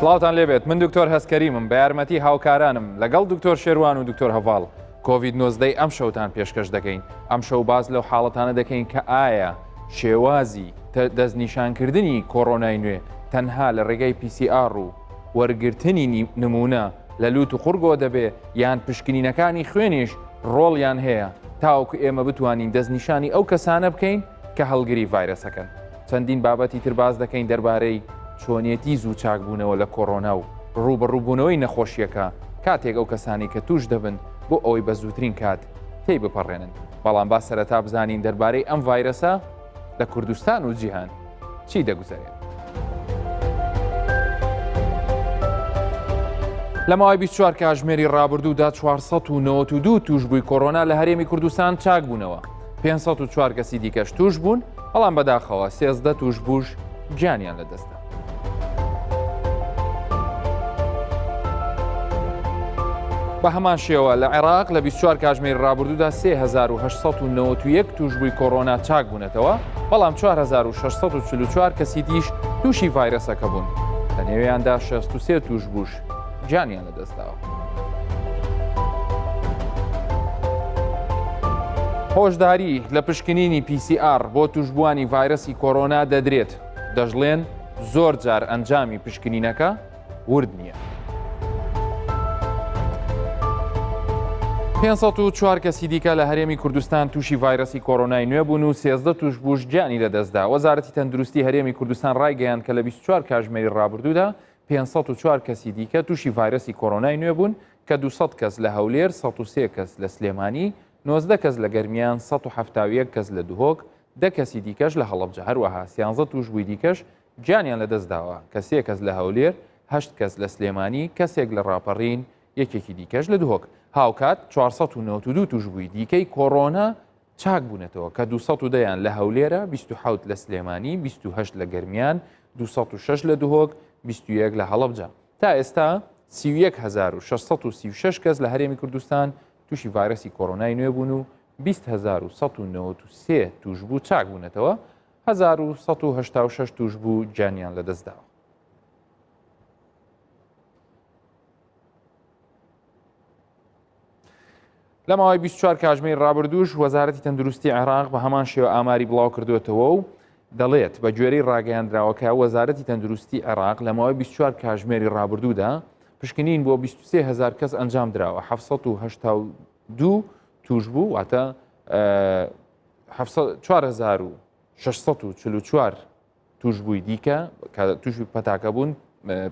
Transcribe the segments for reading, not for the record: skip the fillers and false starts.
سڵاوتان لێبێت من دکتۆر هەستکەریمم بە یارمەتی هاوکارانم لەگەڵ دکتۆر شێروان و دکتۆر هەڤاڵ کۆڤید 19 ئەم شەوتان پێشکەش دەکەین ئەم شەو باس لەو حاڵەتانە دەکەین کە ئایا شێوازی دەستنیشانکردنی کۆرۆنای نوێ تەنها لە ڕێگەی PCR و وەرگرتنی نمونە لە لوت و قوڕگەوە دەبێ یان پشکنینەکانی خوێنیش ڕۆڵیان هەیە تاوەکو ئێمە بتوانین دەستنیشانی ئەو کەسانە بکەین کە هەڵگری ڤایرەسەکەن. چەندین بابەتی تر باس دەکەین دەربارەی چۆنیەتی زوو چاکبوونەوە لە کۆرۆنا و ڕووبەڕووبوونەوەی نەخۆشییەکە کاتێک ئەو کەسانەی کە تووش دەبن بۆ ئەوەی بە زووترین کات تێی بپەڕێنن. بەڵام با سەرەتا بزانین دەربارەی ئەم ڤایرەسە لە کوردستان و جیهان چی دەگوزەرێت. لە ماوەی 24 کاژمێری ڕابردوودا 492 تووشبووی کۆرۆنا لە هەرێمی کوردستان چاک بوونەوە. 504 کەسی دیکەش تووش بوون، بەڵام بەداخەوە 13 تووشبووش گیانیان لەدەستدا. بە هەمان شێوە لە عێراق لە 24 کاژمێری ڕابردوودا 3891 تووشبووی کۆرۆنا چاک بوونەتەوە، بەڵام 4644 کەسی دیش تووشی ڤایرەسەکە بوون، لە نێویاندا 63 تووشبووش گیانیان لەدەستداوە. هۆشداری لە پشکنینی PCR بۆ تووشبووانی ڤایرەسی کۆرۆنا دەدرێت، دەشڵێن زۆر جار ئەنجامی پشکنینەکە ورد نییە. 504 کەسی دیکە لە هەرێمی کوردستان تووشی ڤایرەسی کۆرۆنای نوێ بوون و 13 تووشبووش گیانی لەدەستدا. وەزارەتی تەندروستی هەرێمی کوردستان ڕایگەیاند کە لە 24 کاژمێری ڕابردوودا 504 کەسی دیکە تووشی ڤایرەسی کۆرۆنای نوێ بوون کە 200 کەس لە هەولێر، 103 کەس لە سلێمانی، 19 کەس لە گەرمیان، 171 کەس لە دهۆک، دە کەسی دیکەش لە هەڵەبجە، هەروەها سیانزە تووشبووی دیکەش گیانیان لەدەستداوە کە سێ کەس لە هەولێر، هەشت کەس لە سلێمانی، کەسێک لە ڕاپەڕین، یەکێکی دیکەش لە دهۆک. هاوکات 492 تووشبووی دیکەی کۆرۆنا چاکبوونەتەوە کە 210 یان لە هەولێرە، 27 لە سلێمانی، 28 لە گەرمیان، 206 لە دهۆک، 21 لە هەڵەبجە. تا ئێستا 31636 کەس لە هەرێمی کوردستان تووشی ڤایرەسی کۆرۆنای نوێ بوون و 20193 تووشبوو چاک بوونەتەوە، 1186 تووشبوو گیانیان لەدەستداوە. لە ماوەی 24 کاژمێری ڕابردووش وەزارەتی تەندروستی عێراق بە هەمان شێوە ئاماری بڵاو کردوێتەوە و دەڵێت بە گوێرەی ڕاگەیاندراوەکە وەزارەتی تەندروستی عێراق لە ماوەی 24 کاژمێری ڕابردوودا پشکنین بۆ 23 هزار کەس ئەنجام دراوە 782 توشبوو واتە 4644 توشبووی دیکە کە تووشی پەتاکە بوون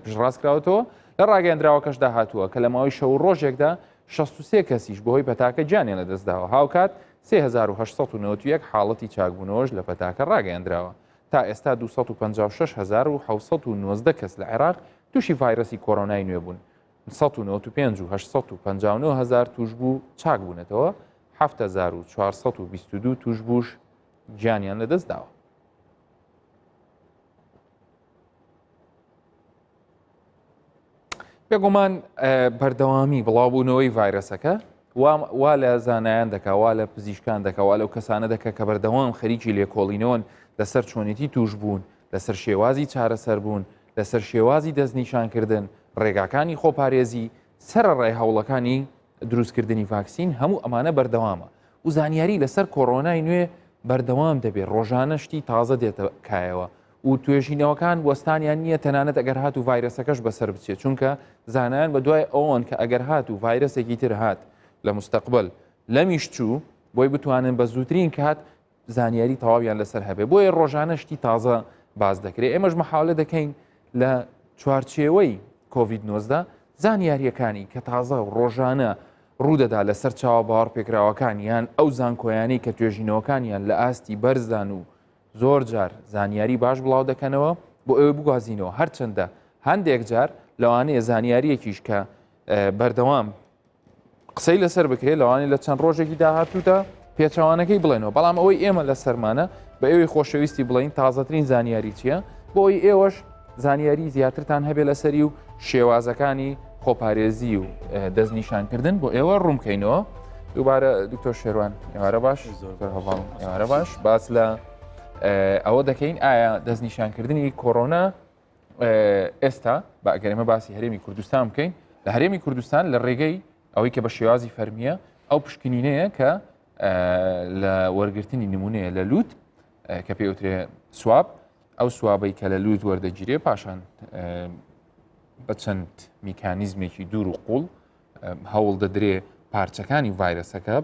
پشتڕاست کراوەتەوە لە ڕاگەندراوەکەشدا هاتووە کە لە ماوەی شەو و ڕۆژێکدا 63 کەسیش بەهۆی پەتاکە گیانیان لەدەستداوە هاوکات 3891 حاڵەتی چاکبوونەوەش لە پەتاکە ڕاگەیەندراوە تا ئێستا 256719 کەس لە عێراق تووشی ڤایرەسی کۆرۆنای نوێ بوون 195 و 859 هزار تووشبوو چاک بوونەتەوە 7422 تووشبووش گیانیان لەدەستداوە. بێگومان بەردەوامی بڵاوبوونەوەی ڤایرەسەکە وا لە زانایان دەکا وا لە پزیشکان دەکا وا لەو کەسانە دەکە کە بەردەوام خەریکی لێکۆڵینەوەن لەسەر چۆنێتی توش بوون لەسەر شێوازی چارەسەر بوون لەسەر شێوازی دەستنیشانکردن ڕێگاکانی خۆپارێزی سەرەڕای هەوڵەکانی دروستکردنی ڤاکسین هەموو ئەمانە بەردەوامە و زانیاری لەسەر کۆرۆنای نوێ بەردەوام دەبێت ڕۆژانە شتی تازە دێتە کایەوە و توێژینەوەکان وەستانیان نییە تەنانەت ئەگەر هات و ڤایرەسەکەش بەسەر بچێت چونکە زانایان بە دوای ئەوەن کە ئەگەر هات و ڤایرەسێکی تر هات لە مستەقبل لەمیش چوو بۆی بتوانن بە زووترین کات زانیاری تەواویان لەسەر هەبێ بۆیە ڕۆژانە شتی تازە باز دەکرێت ئێمەش مەحاولە دەکەین لە چوارچێوەی کۆڤید 19 زانیاریەکانی کە تازە و ڕۆژانە ڕوودەدا لە سەرچاوە باوەڕپێکراوەکان یان ئەو زانکۆیانەی کە توێژینەوەکانیان لە ئاستی بەرزدان و زۆر جار زانیاری باش بڵاو دەکەنەوە بۆ ئەوەی بگوازینەوە هەرچەندە هەندێک جار لەوانەیە زانیاریەکیش کە بەردەوام قسەی لەسەر بکرێت لەوانەیە لە چەند ڕۆژێکی داهاتوودا پێچەوانەکەی بڵێنەوە بەڵام ئەوەی ئێمە لەسەرمانە بە ئێوەی خۆشەویستی بڵین تازەترین زانیاری چییە بۆ ئەوی ئێوەش زانیاری زیاترتان هەبێ لەسەری و شێوازەکانی خۆپارێزی و دەستنیشانکردن بۆ ئێوە ڕوونکەینەوە دووبارە دکتۆر شێروان ئێوارە باش زۆر هەواڵ ئێوارە باش باس لە ئەوە دەکەین ئایا دەستنیشانکردنی کۆرۆنا. ئێستا بە ئەگەر ئێمە باسی هەرێمی کوردستان بکەین لە هەرێمی کوردستان لە ڕێگەی ئەوەی کە بە شێوازی فەرمیە ئەو پشکنینەیە کە لە وەرگرتنی نمونەیە لە لووت کە پێوترێ swab ئەو swab ەی کە لە لووت وەردەگیرێ پاشان بە چەند میکانیزمێکی دوور و قوڵ هەوڵ دەدرێ پارچەکانی ڤایرەسەکە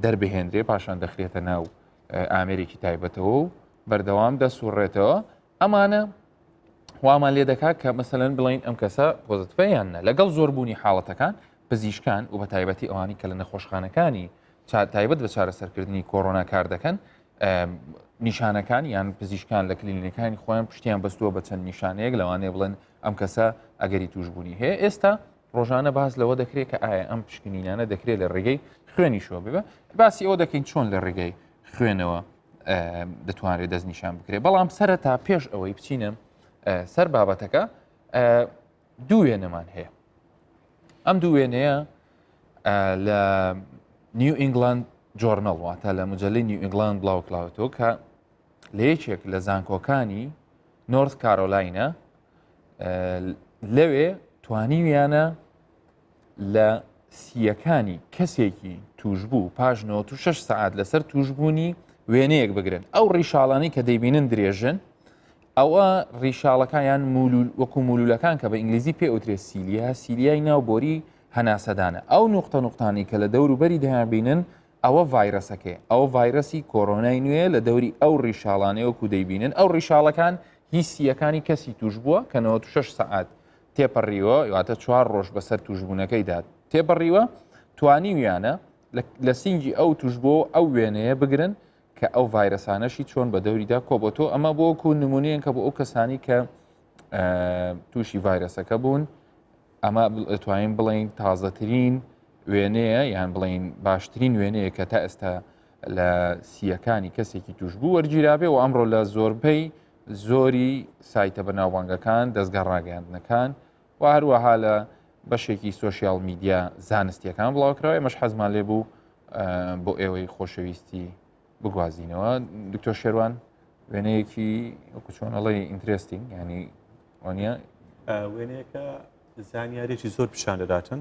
دەربهێنرێ پاشان دەخرێتە ناو ئامێرێکی تایبەتەوە و بەردەوام دەسوڕێتەوە ئەمانە وامان لێ دەکات کە مەسەلەن بڵین ئەم کەسە positive ە یان نە لەگەڵ زۆربوونی حاڵەتەکان پزیشکان و بە تایبەتی ئەوانی کە لە نەخۆشخانەکانی تایبەت بە چارەسەرکردنی کۆرۆنا کار دەکەن نیشانەکان یان پزیشکان لە کلینیکەکانی خۆیان پشتیان بەستووە بە چەند نیشانەیەک لەوانەیە بڵێن ئەم کەسە ئەگەری توشببوونی هەیە ئێستا ڕۆژانە باس لەوە دەکرێت کە ئایا ئەم پشکنینانە دەکرێت لە ڕێگەی خوێنیشەوە ببە باسی ئەوە دەکەین چۆن لە ڕێگەی خوێنەوە دەتوانرێت دەستنیشان بکرێت بەڵام سەرەتا پێش ئەوەی بچینە سەر بابەتەکە دوو وێنەمان هەیە ئەم دوو وێنەیە لە New England Journal واتە لە مجلەی New England بڵاوکراوەتەوە کە لە یەکێک لە زانکۆکانی نۆرث کارۆلاینا لەوێ توانیویانە لە سییەکانی کەسێکی توشبوو پاش 96 سەعات لەسەر توشبوونی وێنەیەک بگرن ئەو ڕیشاڵانی کە دەیبینن درێژن ئەوە ڕیشاڵەکان یان وەکو مولولەکان کە بە ئینگلیزی پێ ئوترێ cilia cilia ی ناو بۆری هەناسەدانە ئەو نوقتە نوقتانی کە لە دەوروبەری دەیانبینن ئەوە ڤایرەسەکەی ئەو ڤایرەسی کۆرۆنای نوێ لە دەوری ئەو ڕیشاڵانەی وەکو دەیبینن ئەو ڕیشاڵەکان هی سییەکانی کەسی توش بووە کە 96 سەعات تێپەڕیوە واتە چوار ڕۆژ بەسەر توشبوونەکەیدا تێپەڕیوە توانیویانە لە سینگی ئەو توشبوو ئەو وێنەیە بگرن کە ئەو ڤایرەسانەشی چۆن بە دەوریدا کۆبۆتۆ ئەمە بۆ وەکو نمونەیەن کە بۆ ئەو کەسانی کە تووشی ڤایرەسەکە بوون ئەمە توانین بڵین تازەترین وێنەیە یان بڵین باشترین وێنەیە کە تا ئێستا لە سیەکانی کەسێکی توشبوو وەرگیرابێ و ئەمڕۆ لە زۆربەی زۆری سایتە بەناوبانگەکان، دەزگا ڕاگەیاندنەکان و هەروەها لە بەشێکی social media زانستیەکان بڵاوکراوە ئێمەش حەزمان لێ بوو بۆ ئێوەی خۆشەویستی بگوازینەوە دکتۆر شێروان وێنەیەکی وەکو چۆنەڵی interesting ینی وانە وێنەیەکە زانیارێکی زۆر پیشان دەداتن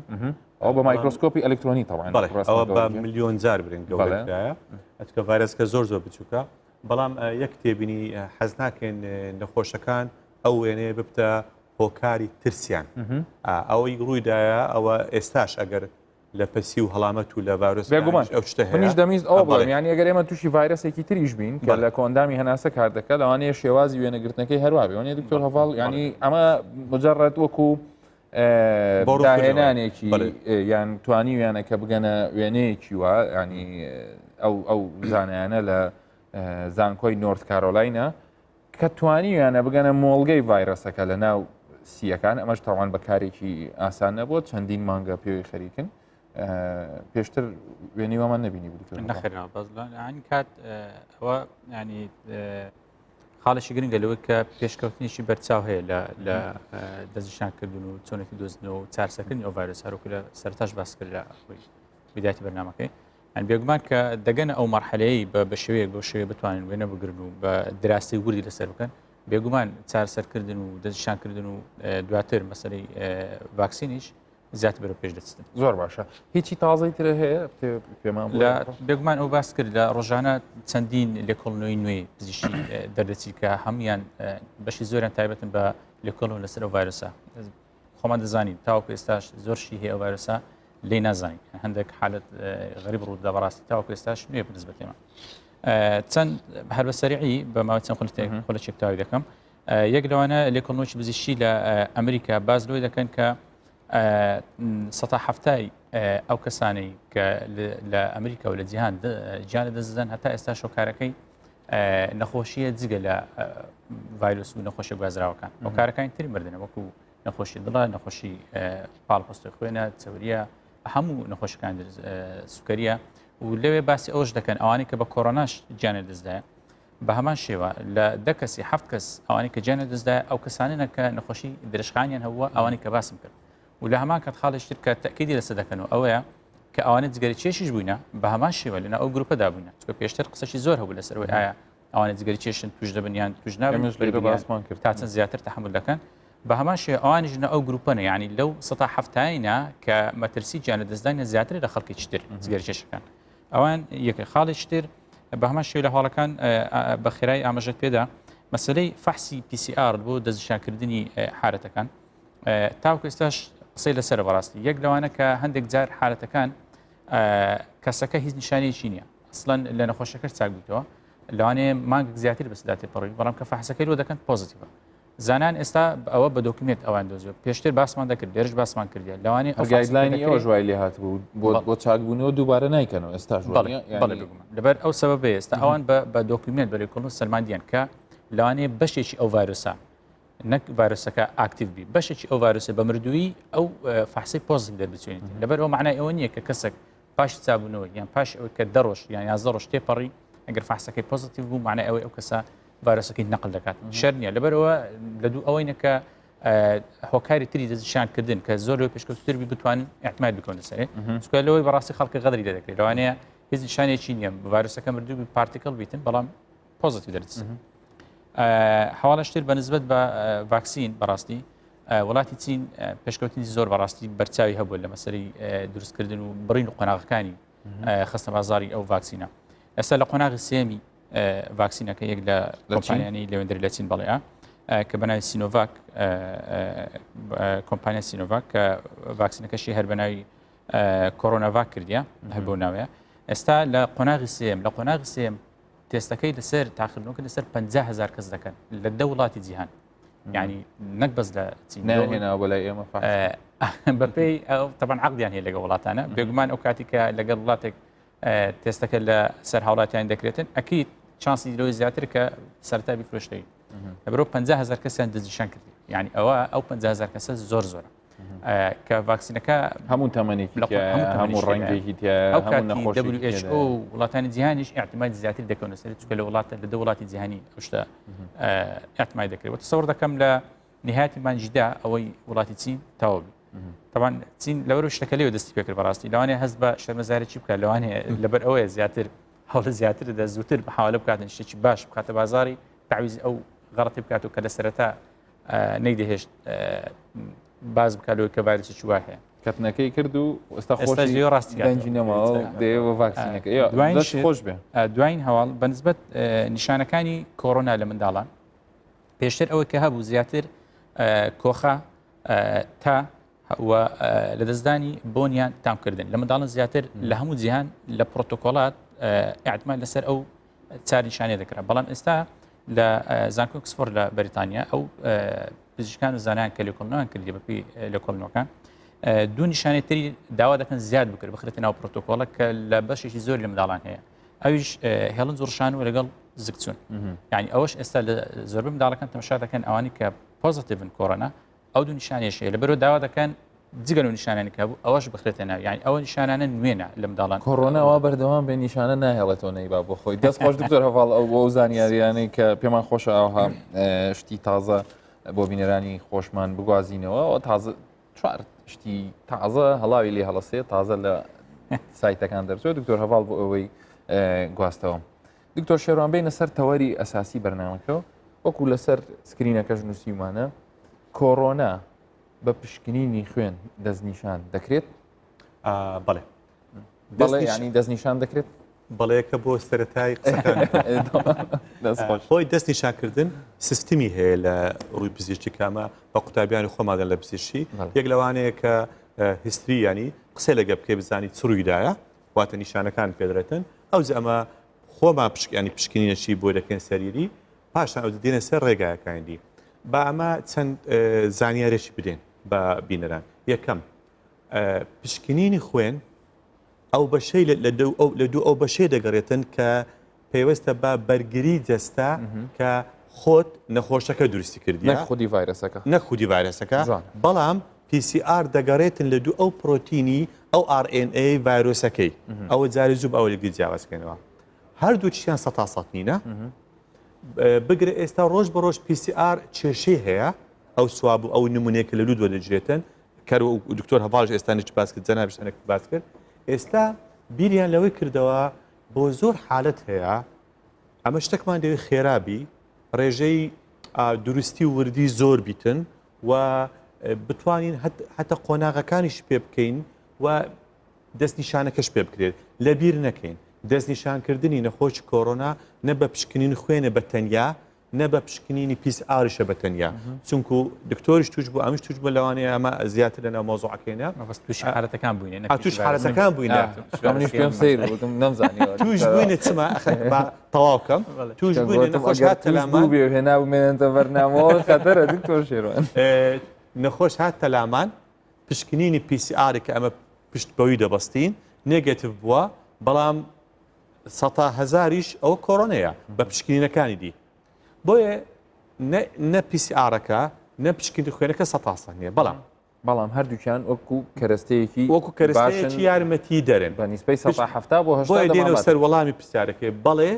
ئەو بە مایکرۆسکۆپی ئەلکترۆنی تەوان ئەوە بە ملیۆن جار برنگ گەورەکرایە ئەچکە ڤایرەسکە زۆر زۆر بچووکە بەڵام یەک تێبینی حەز ناکەین نەخۆشەکان ئەو وێنەیە ببتە هۆکاری ترسیان ئەوەی ڕوویدایە ئەوە ئێستاش ئەگەر لە پەسی و هەڵامەت و لە ڤایرۆس بێگومان ئەو شتە هەیە منیش دەمیست ئەو بڵێم یانی ئەگەر ئێمە تووشی ڤایرەسێکی تریش بین کە لە کۆئەندامی هەناسە کار دەکات لەوانەیە شێوازی وێنەگرتنەکەی هەروا بێ وانە دکتۆر هەڤاڵ ینی ئەمە مجرد وەکو داهێنانێکی یان توانیویانە کە بگەنە وێنەیەکی وا ینی ئەو ئەو زانایانە لە زانکۆی نۆرت کارۆلاینا کە توانیویانە بگەنە مۆڵگەی ڤایرەسەکە لە ناو سیەکان ئەمەش تاوان بە کارێکی ئاسان نەبووە چەندین مانگە پێوەی خەریکن پێشتر وێنەی وامان نبینی بوو نەخێرا بەس کات ئەوە ینی خاڵێکی گرنگە لەوەی کە پێشکەوتنێکی بەرچاو هەیە لە لە دەستنیشانکردن و چۆنێتی دۆزینەوە و چارسەکردنی ئەو ڤایرۆس هەروکو لە سەرتاش باس کرد لە بدایەتی بەرنامەکەی ئەن بێگومان کە دەگەنە ئەو مەرحەلەیە بە بە شێوەیەک بۆ شێوەیە بتوانن وێنە بگرن و بە دراسی وردی لەسەر بکەن بێگومان چارەسەرکردن و دەستنیشانکردن و دواتر مەسەلەی ڤاکسینیش زیاتر بەرەو پێش دەچن. زۆر باشە هیچی تازەی ترە هەیە پێمان لە بێگومان ئەو باس کرد لە ڕۆژانە چەندین لێکۆڵنەوەی نوێی پزیشکی دەردەچی کە هەمویان بەشی زۆریان تایبەتن بە لێکۆڵنەوە لەسەر ئەو ڤایرۆسە خۆمان دەزانین تاوەکو ئێستاش زۆر شتی هەیە ئەو ڤایرۆسە لێ نازانین هەندێک حالت غریب ڕوودا بەڕاستی تاوەکو ئێستاش نوێ بنسبەت ئێمە چەند هەر بە سەریعی بە ماوەی چەند خولەکێک خولەکێک تاوی دەکەم یەک لەوانە لێکۆڵنەوەی پزیشکی لە ئەمریکا باس لەوەی دەکەن کە سەتا هەفتای ئەو کەسانەی کە لە ئەمریکا و لە جیهان گیان لە دەست دەدەن هەتا ئێستا شۆکارەکەی نەخۆشیە جگە لە ڤایرۆس و نەخۆشی گوازراوەکان هۆکارەکانی تری مردنە وەکو نەخۆشی دڵە نەخۆشی پاڵپەستۆی خوێنە چوریە هەموو نەخۆشەکان سوکەریە و لەوێ باسی ئەوش دەکەن ئەوانەی کە بە کۆرۆناش گیانە دەستدایە بە هەمان شێوە لە دە کەسی حەفت کەس ئەوانەی کە گیانیان لەدەستدایە ئەو کەسانەنە کە نەخۆشی درێژخایەنیان هەبووە ئەوانەی کە باسم کرد و لە هەمان کات خاڵێکی تر کە تەکیدی لەسەر دەکەن و ئەوەیە کە ئەوانە جگەرە کێشیش بووینە بە هەمان شێوە لەنا ئەو گروپەدا بووینە چونکە پێشتر قسەشی زۆر هەبوو لەسەر ئەوەی ئایا. ئەوانە جگەر کێشن توش دەبن یان توش نابن باسمان کرد تا چەند زیاتر تحمل دەکەن بە هەمان شێوە ئەوانیش نە ئەو گروپەنە یعنی لەو سەتا هەفتاینا کە مەترسی گیان لەدەستدانە زیاتر لە خەڵکی تر جگەر کێشەکان ئەوان یەکە خاڵێکی تر بە هەمان شێوە لە هەواڵەکان بە خێرای ئاماژەت پێدا مەسلەی فەحسی PCR بۆ دەستنیشانکردنی حالەتەکان تاوکو ئێستاش قسەی لەسەر بەڕاستی یەک لەوانە کە هەندێک جار حالەتەکان کەسەکە هیچ نیشانەیەکی نییە ئەسڵەن لە نەخۆشەکەش چاک بوویتەوە لەوانەیە مانگێک زیاتر بەسدا تێپەڕی بەڵام کە فەحسەکەی لۆ دەکەن positive ە زانان ئێستا ئەوە بە document ئەوان دۆزیەوە پێشتر باسمان دەکرد لێرش باسمان کردیە لەوانەیە ئەو guideline ی ئەوەش وای لێ هاتبوو بۆ چاکبوونەوە دووبارە نایکەنەوە ئێستاش بەڵێ لەبەر ئەو سەبەبەیە ئێستا ئەوان بە document بە لێکۆڵن سەلماندیان کە لەوانەیە بەشێکی ئەو ڤایرۆسە نەک ڤایرۆسەکە active بی بەشێکی ئەو ڤایرۆسە بە مردووی ئەو فەحسی positive دەربچێنێت لەبەر ئەو معنای ئەوە نییە کە کەسێک پاش چابوونەوە یان پاش ئەوەی کە دە ڕۆژ یان 11 ڕۆژ تێپەڕی ئەگەر فەحسەکەی positive بوو معنای ئەوەی ئەو کەسە ڤایرۆسەکەی نەقل دەکات شەر نییە لەبەرەوە لە دوو ئەوەی نەکە هۆکاری تری دەستنیشانکردن کە زۆر لەوە پێشکەوتتر بی بتوانن اعتماد بکەون لەسەرێ چونکە لەوەی بەڕاستی خەڵکە غەدری لێ دەکرێت لەوانەیە هیچ نیشانێکی نییە ڤایرۆسەکە مردوو بی particle بیتن بەڵام positive دەرچن حواڵەشتر بە نسبەت بە ڤاکسین بەڕاستی وڵاتی چین پێشکەوتنی زۆر بەڕاستی بەرچاوی هەبوو لە مەسەری دروستکردن و بڕین و قۆناغەکانی خستە بازاری ئەو ڤاکسینە ئێستا لە قۆناغی سێمی ڤاکسینەکە یەک لە کۆمپانیانی لەوێندەر لە چین بەڵێ کە بەناوی سینۆڤاک کۆمپانیا سینۆڤاک کە ڤاکسینەکەشی هەر بەناوی کۆرۆناڤاک کردیە هەر بۆ ناوەیە ئێستا لە قۆناغی سێم لە قۆناغی سێم تێستەکەی لەسەر تاقیکردنەوەکە لەسەر 50هزار کەس دەکەن لە دە وڵاتی جیهان یعنی نەک بەس لە چین ناهێناوە بۆ لای ئێمە بەپێی تەبەن عقدیان هەیە لەگە وڵاتانە بێگومان ئەو کاتی کە لەگەڵ وڵاتێک تێستەکە لە سەر هاوڵاتیان دەکرێتن ئەکیید چانسی لەوەی زیاتر کە سەرتا بیفرۆشتەی لەبەرەوە 50هزار کەسیان دەستنیشان کرد یعنی ئەوە ئەو 50هزار کەسە زۆر زۆرە کە ڤاکسینەکە هەموو تەمەنێکی هەموو ڕەنگێکی ئەو کاتی WHO وڵاتانی جیهانیش اعتماد زیاتر دەکەونە سەر چونکە لە وڵاتە لە دە وڵاتی جیهانی ئەو شتە اعتماد دەکرێت وتەسەور دەکەم لە نهایەتی مانجیدا ئەوەی وڵاتی چین تەواو بی طبعا چین لەوەر شتەکە لێوە دەستی پێکرد بەڕاستی لەوانەیە هەست بە شەرمەزارێکی بکات لەوانەیە لەبەر ئەوەیە زیاتر هەوڵ زیاتر دە زووتر بەحاالە بکاتن شتێکی باش بکاتە بازاری تعویزی ئەو غەڵەتی بکات و کە لە سەرەتا نەیدەهێشت باز بکات لەوەی کە ڤایرۆسێکی وا هەیە. کەتنەکەی کرد و ئێستا خۆشی ڕاستی دەنگی نەماوە دەیەوە ڤاکسینەکە خۆش بێ. دوایین هەواڵ بەنسبەت نیشانەکانی کۆرۆنا لە منداڵان پێشتر ئەوەی کە هەبوو زیاتر کۆخە تا و لەدەستدانی بۆنیان تامکردن لە منداڵان زیاتر لە هەموو جیهان لە پرۆتۆکۆلات اعتماد لەسەر ئەو چار نیشانەیە دەکرا بەڵام ئێستا لە زانکۆی ئۆکسفۆرد لە بەریتانیا ئەو پزیشکان و زانایان کە لێکۆڵنەوەیان کردی بەپی لێکۆڵنەوەکان دوو نیشانەی تری داوا دەکەن زیاد بکرێت بخرێتە ناو پرۆتۆکۆڵە کە لە بەشێکی زۆر لە منداڵان هەیە ئەویش هێڵنج و ڕشان و لەگەڵ زگچون یعنی ئەوەش ئێستا لە زۆربەی منداڵەکان تەماشا دەکەن ئەوانی کە positive ن کۆرۆنا ئەو دوو نیشانەیەش هەیە لەبەرەوە داوا دەکەن جگە لەو نیشانانە کە هەبوو ئەوەش بخرێتە ناو یعنی ئەوە نیشانانە نوێنە لە منداڵان کۆرۆنا وا بەردەوام بێ نیشانە ناهێڵێتەوە نەیبا بۆ خۆی دەست خۆش دکتۆر هەڤاڵ ئەو بۆ ئەو زانیاریانەی کە پێمان خۆشە ئەوها شتی تازە بۆ بینەرانی خۆشمان بگوازینەوە ئەوە تازە چوار شتی تازە هەڵاوی لێ هەڵەسێ تازە لە سایتەکان دەرچوە دکتۆر هەڤاڵ بۆ ئەوەی گواستەوە دکتۆر شێروان بینە سەر تەوەری ئەساسی بەرنامەکەەوە وەکو لەسەر screen ەکەش نووسیمانە کۆرۆنا بە پشکنینی خوێن دەستنیشان دەکرێت؟ بەڵێ بەڵێ ینی دەستنیشان دەکرێت؟ بەڵێکە بۆ سەرەتای قسەکان خۆی دەستنیشانکردن سیستمی هەیە لە ڕووی پزیشکی کامە بە قوتابیانی خۆمادەن لە پزیشکی یەک لەوانەیە کە history ینی قسە لەگە بکەی بزانی چ ڕوویدایە واتە نیشانەکان پێدرێتن ئەو ئەمە خۆمان پشکیانی پشکنینەشی بۆ دەکەن سەریری پاشان ئەو دێنە سەر ڕێگایەکانی دی با ئەمە چەند زانیارێکی بدەین بە بینەران یەکەم پشکنینی خوێن ئەو بەشەی لە دوو ئەو بەشەی دەگەڕێتن کە پەیوەستە بە بەرگری جەستە کە خۆت نەخۆشەکە دروستی کردی نەک خودی ڤایرەسەکە نەک خودی ڤایرەسەکە بەڵام PCR دەگەڕێتن لە دوو ئەو پرۆتینی ئەو RNA ڤایرۆسەکەی ئەوە جاری زوو ئەوە لەگەل جیاوازکەنەوە هەردووکیان سەتا سەد نینە بگرە ئێستا ڕۆژ بە ڕۆژ PCR کێشەی هەیە ئەو swab و ئەو نمونەیە کە لە لوت وەردەگیرێتن کەر و دکتۆر هەڤاڵش ئێستا نچ باس کرد جەنابیش هەنێک باس کرد ئێستا بیریان لەوەی کردەوە بۆ زۆر حالت هەیە. ئەمە شتێکمان دەوێت خێرابی ڕێژەی دروستی و وردی زۆر بیتن و بتوانین هەتا قۆناغەکانیش پێ بکەین و دەستنیشانەکەش پێ بکرێت لەبیر نەکەین دەستنیشانکردنی نەخۆشی کۆرۆنا نە بە پشکنین خوێنە بە تەنیا نە بە پشکنینی PCR یشە بە تەنیا چونکو دکتۆریش توش بوو ئەمیش توش بوو لەوانەیە ئەمە زیاتر لەناو مەوزوعەکەینە مەبەست تووشی حالەتەکان بووینە نەک تووشی حالەتەکان بووینە منیش پێم سەیر بوو وتم نەمزانیوە توش بووینە چما ئەخە با تەواو کەم توش بووینە نەخۆش هات تەلامان بێ هێنا بمێنێتە بەرنامەوە خەتەرە دکتۆر شێروان نەخۆش هات تەلامان پشکنینی PCR کە ئەمە پشت بەوی دەبەستین negative بووە بەڵام سەتا هەزاریش ئەوە کۆرۆنەیە بە پشکنینەکانی دی بۆیە نە PCR ەکە نە پشکنی خوێنەکە سەتا سەد نییە بەڵام بەڵام هەردووکیان وەکو کەرەستەیەکی وەکو کەرەستەیەکی یارمەتی دەرن بە نیسبەی سەتا 70 بۆ هەشتا بۆیە دێنەوە سەر وەڵامی پرسیارەکەی بەڵێ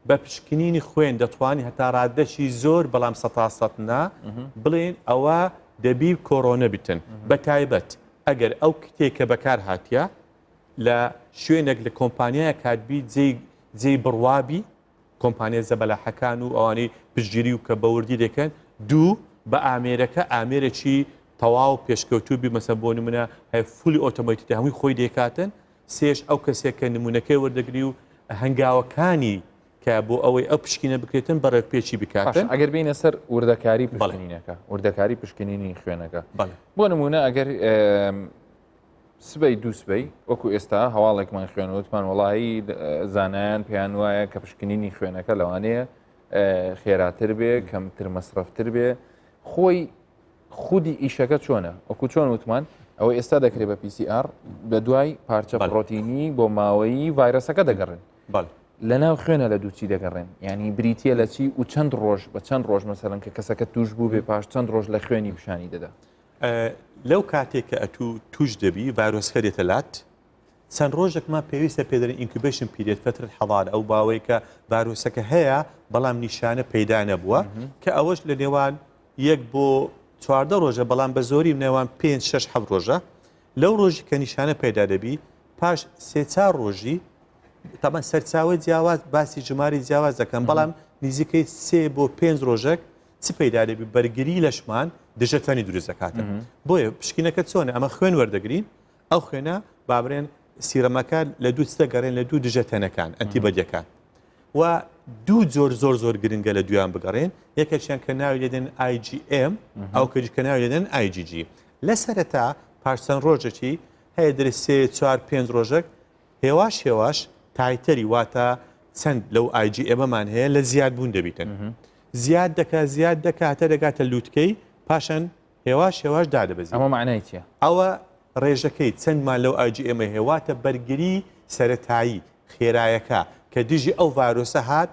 بە پشکنینی خوێن دەتوانی هەتا ڕادەشی زۆر بەڵام سەتا سەد نا بڵێن ئەوە دەبی کۆرۆنە بتن بە تایبەت ئەگەر ئەو kit ێک کە بەکار هاتیە لە شوێنێک لە کۆمپانیایەک هاتبی جێی جێی بڕوابی کۆمپانیا زەبەلاحەکان و ئەوانەی پشتگیری و کە بەوردی دەکەن دوو بە ئامێرەکە ئامێرێکی تەواو پێشکەوتوو بی مەسە بۆ نمونە هەیە fully automated هەمووی خۆی دەکاتن سێش ئەو کەسێک کە نمونەکەی وەردەگری و هەنگاوەکانی کە بۆ ئەوەی ئەو پشکینە بکرێتن بە ڕێکپێکی بکاتن ئەگەر بینە سەر وردەکاری پشکنینەکە وردەکاری پشکنینی خوێنەکە بۆ نمونە ئەگەر سبەی دووسبەی وەکو ئێستا هەواڵێکمان خوێن وتمان وڵی زانایان پێیان وایە کە پشکنینی خوێنەکە لەوانەیە خێراتر بێ کەمتر مەسرەفتر بێ خۆی خودی ئیشەکە چۆنە وەکو چۆن وتمان ئەوە ئێستا دەکرێت بە PCR بە دوای پارچە پرۆتینی بۆ ماوەیی ڤایرۆسەکە دەگەڕن لە ناو خوێنە لە دووچی دەگەڕێن ینی بریتە لە چی و چەند ڕۆژ بە چەند ڕۆژ مەسەرن کە کەسەکە توش بوو بێ پاش چەند ڕۆژ لە خوێنی پیشانی دەدا لەو کاتێک کە ئەتوو توش دەبی ڤایرۆسکە دێتە لات چەند ڕۆژێکمان پێویستە پێدەرن incubation period فترة حضانة ئەو باوەی کە ڤایرۆسەکە هەیە بەڵام نیشانە پەیدا نەبووە کە ئەوەش لە نێوان یەک بۆ 14 ڕۆژە بەڵام بە زۆری نێوان 5 6 7 ڕۆژە لەو ڕۆژی کە نیشانە پەیدا دەبی پاش سێ چار ڕۆژی تەبەن سەرچاوەی جیاواز باسی ژماری جیاواز دەکەن بەڵام نزیکەی سێ بۆ پێنج ڕۆژێک چ پەیدا دەبی بەرگری لەشمان دژەتەنی دروست دەکاتن بۆیە پشکینەکە چۆنە ئەمە خوێن وەردەگرین ئەو خوێنە بابرێن سیرەمەکە لە دوو چ دەگەڕێن لە دوو دژەتەنەکان antibody ەکان و دوو جۆر زۆر زۆر گرنگە لە دویان بگەڕێن یەکێکیان کە ناوی لێدێن IgM ئەو کەجی کە ناوی لێدێن IgG لە سەرەتا پاش چەند ڕۆژێکی هەیە درێ سێ چوار پێنج ڕۆژێک هێواش هێواش titer ی واتە چەند لەو IgM ەمان هەیە لە زیاد بوون دەبیتن زیاد دەکا زیاد دەکا هەتا دەگاتە لووتکەی پاشان هێواش هێواش دادەبەزی ئەمە معنای چییە؟ ئەوە ڕێژەکەی چەندمان لەو IgM ە هەیە واتە بەرگری سەرەتایی خێرایەکە کە دژی ئەو ڤایرۆسە هات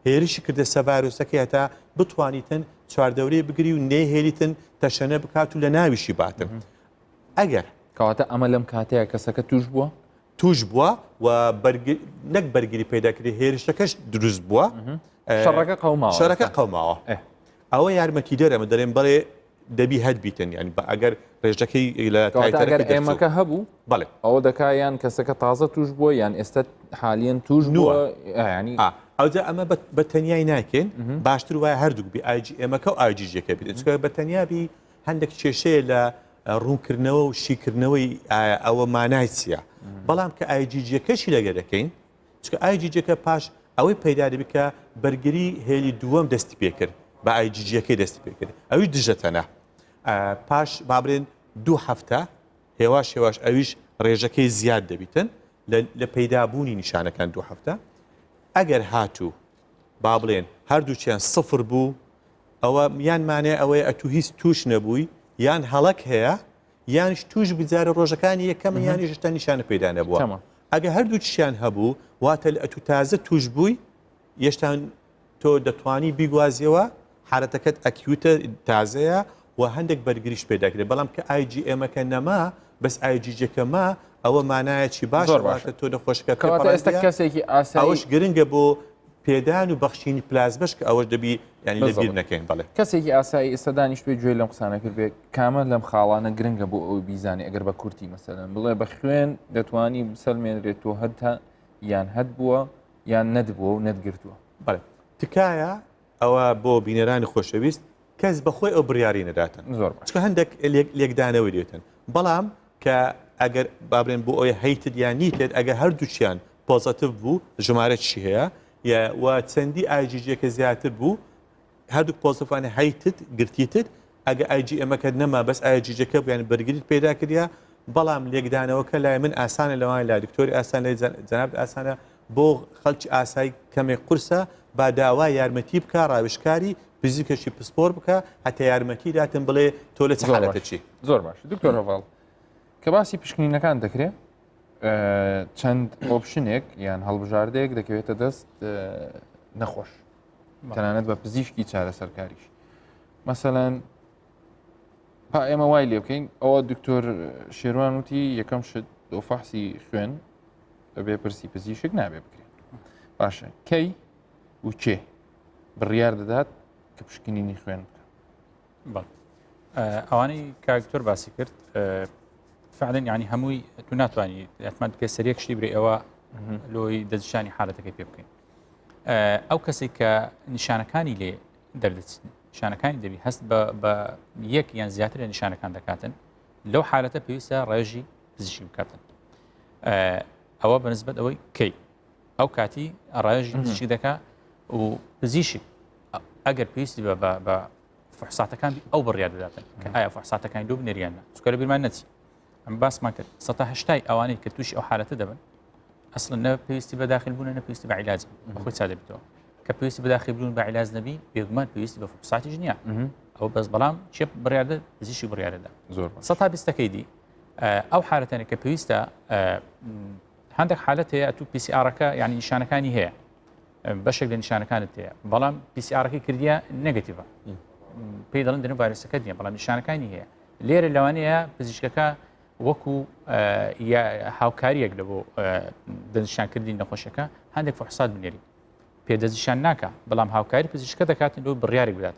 هێرشی کردە سە ڤایرۆسەکەی هەتا بتوانیتن چواردەورەی بگری و نەیهێلیتن تەشەنە بکات و لە ناویشی باتن ئەگەر کەواتە ئەمە لەم کاتەیە کەسەکە توش بووە؟ توش بووە و نەک بەرگری پەیدا کردی هێرشەکەش دروست بووە شەڕەکە قەوماوە شەرەکە قەوماوە ئەوە یارمەتیدەرە ئەمە دەرێن بەڵێ دەبی هەر بیتن ینی بە ئەگەر ڕێژەکەی لە ئەگەر ئێمەکە هەبوو بەڵێ ئەوە دەکا یان کەسەکە تازە توش بووە یان ئێستا حالیەن توش بووە ینی ئەوجا ئەمە بە تەنیای ناکەین باشتر وایە هەردووک بی IgM ەکە و IgG ەکە بیت چونکە بە تەنیا بی هەندێک کێشەیە لە ڕوونکردنەوە و شیکردنەوەی ئایا ئەوە مانای چییە بەڵام کە IgG ەکەشی لەگە دەکەین چکە IgG ەکە پاش ئەوەی پەیدا دەبی کە بەرگری هێلی دووەم دەستی پێکرد بە IgG ەکەی دەستی پێکرد ئەوی دژەتەنە پاش بابرێن دوو هەفتە هێواش هێواش ئەویش ڕێژەکەی زیاد دەبیتن لە پەیدابوونی نیشانەکان دوو هەفتە ئەگەر هاتوو با بڵێن هەردووچیان سفر بوو ئەوە یان مانای ئەوەیە ئەتوو هیچ توش نەبووی یان هەڵەک هەیە یانیش توش بجارە ڕۆژەکانی یەکەم یانیش هێشتا نیشانە پەیدا نەبووە تەمام. ئەگە هەردووکیشیان هەبوو واتە لە ئەتوو تازە توش بووی یەشتا تۆ دەتوانی بیگوازیەوە حالەتەکەت acute ە تازەیە و هەندێک بەرگریش پێ دەکرێت بەڵام کە IgM ەکە نەما بەس IgG ەکە ما ئەوە مانایەکی باش زۆر باشە. واتە تۆ نەخۆشەکە کەواتە ئێستا تێپەڕاندیە کەسێکی ئاسایی ئەوەش گرنگە بۆ پێدان و بەخشینی پلازمەش کە ئەوەش دەبی یانی لە بیر بالضبط. نەکەین بەڵێ. کەسێکی ئاسایی ئێستا دانیشتبێ گوێی لەم قسانە کردبێ کامە لەم خاڵانە گرنگە بۆ ئەوەی بیزانێ ئەگەر بە کورتی مەسەلەن بڵێ بە خوێن دەتوانی بسەلمێنرێت تۆ هەتە یان هەت بووە یان نەتبووە و نەتگرتووە. بەڵێ تکایە ئەوە بۆ بینەرانی خۆشەویست کەس بەخۆی ئەو بڕیاری نەداتن زۆر باش. چونکە هەندێک لێکدانەوەی دێتن بەڵام کە ئەگەر با بڵێن بۆ ئەوەی هەیتت یان نیتێت ئەگەر هەردووکیان positive بوو ژمارە چی هەیە یا و چەندی IgG ەکە زیاتر بوو هەردووک positive انە هەیتت گرتیتت ئەگە IgM ەکەت نەما بەس IgG ەکە بوو یانی بەرگریت پەیدا کردیا بەڵام لێکدانەوەکە لای من ئاسانە لەوان لای دکتۆری ئاسان لای جەنابت ئاسانە بۆ خەڵکی ئاسایی کەمێک قورسە با داوا یارمەتی بکە ڕاوێژکاری پزیشکێکی پسپۆر بکە هەتا یارمەتی داتن بڵێ تۆ لە چ حالەتە چی زۆر باش دکتۆر هەڤاڵ کە باسی پشکنینەکان دەکرێت چەند option ێک یان هەڵبژاردەیەک دەکەوێتە دەست نەخۆش تەنانەت بە پزیشکی چارەسەرکاریش مەسەلەن با ئێمە وای لێ بکەین ئەوە دکتۆر شێروان وتی یەکەم شت بۆ فەحسی خوێن بەبێ پرسی پزیشک نابێ بکرێت باشە کەی و کێ بڕیار دەدات کە پشکنینی خوێن بکە ئەوانەی کاکتۆر باسی کرد فعلا ینی هەمووی تو ناتوانانی ئەتمان بکە سەرێک شتی برێ ئەوە لۆی دەستشانی حالەتەکەی پێ بکەین ئەو کەسێک کە نیشانەکانی لێ دەردەچن نیشانەکانی دەبی هەست بە یەک یان زیاتر لە نیشانەکان دەکاتن لەو حالەتە پێویستە ڕێژی پزیشکی بکاتن ئەوە بەنسبەت ئەوەی کەی ئەو کاتی ڕێژی پزیشکی دەکا و پزیشک ئەگەر پێویستی بە بە فحساتەکان ئەو بڕیار دەداتن کە ئایا فحساتەکانی لۆ بنێریان چکە لە بیرمان نەچی ئەم باسمان کرد 180 ئەوانەی کە تووشی ئەو حالەتە دەبن ئەسڵەن نە پێویستی بە داخل بوون نە پێویستی بە عیلاج بەخۆی چا دەبێتەوە کە پێویستی بە داخل بوون بە عیلاج نەبی بێگومان پێویستی بە فحوساتیش نییە ئەو بەس بەڵام چێ بڕیاردە پزیشکی بڕیارەدا زۆر سە تا بیستەکەی دی ئەو حالەتانە کە پێویستە هەندێک حالەت هەیە تو PCR ەکە یعنی نیشانەکانی هەیە بەشێک لە نیشانەکانت هەیە بەڵام PCR ەکەی کردیە negative ە پێی دەڵێن دەنە ڤایرۆسەکە نییە بەڵام نیشانەکانی هەیە لێرە لەوانەیە پزیشکەکە وەکو هاوکاریەک لە بۆ دەستنیشانکردنی نەخۆشەکە هەندێک فحسات بنێری پێ دەستنیشان ناکە بەڵام هاوکاری پزیشکە دەکاتن لۆ بڕیارێک بدات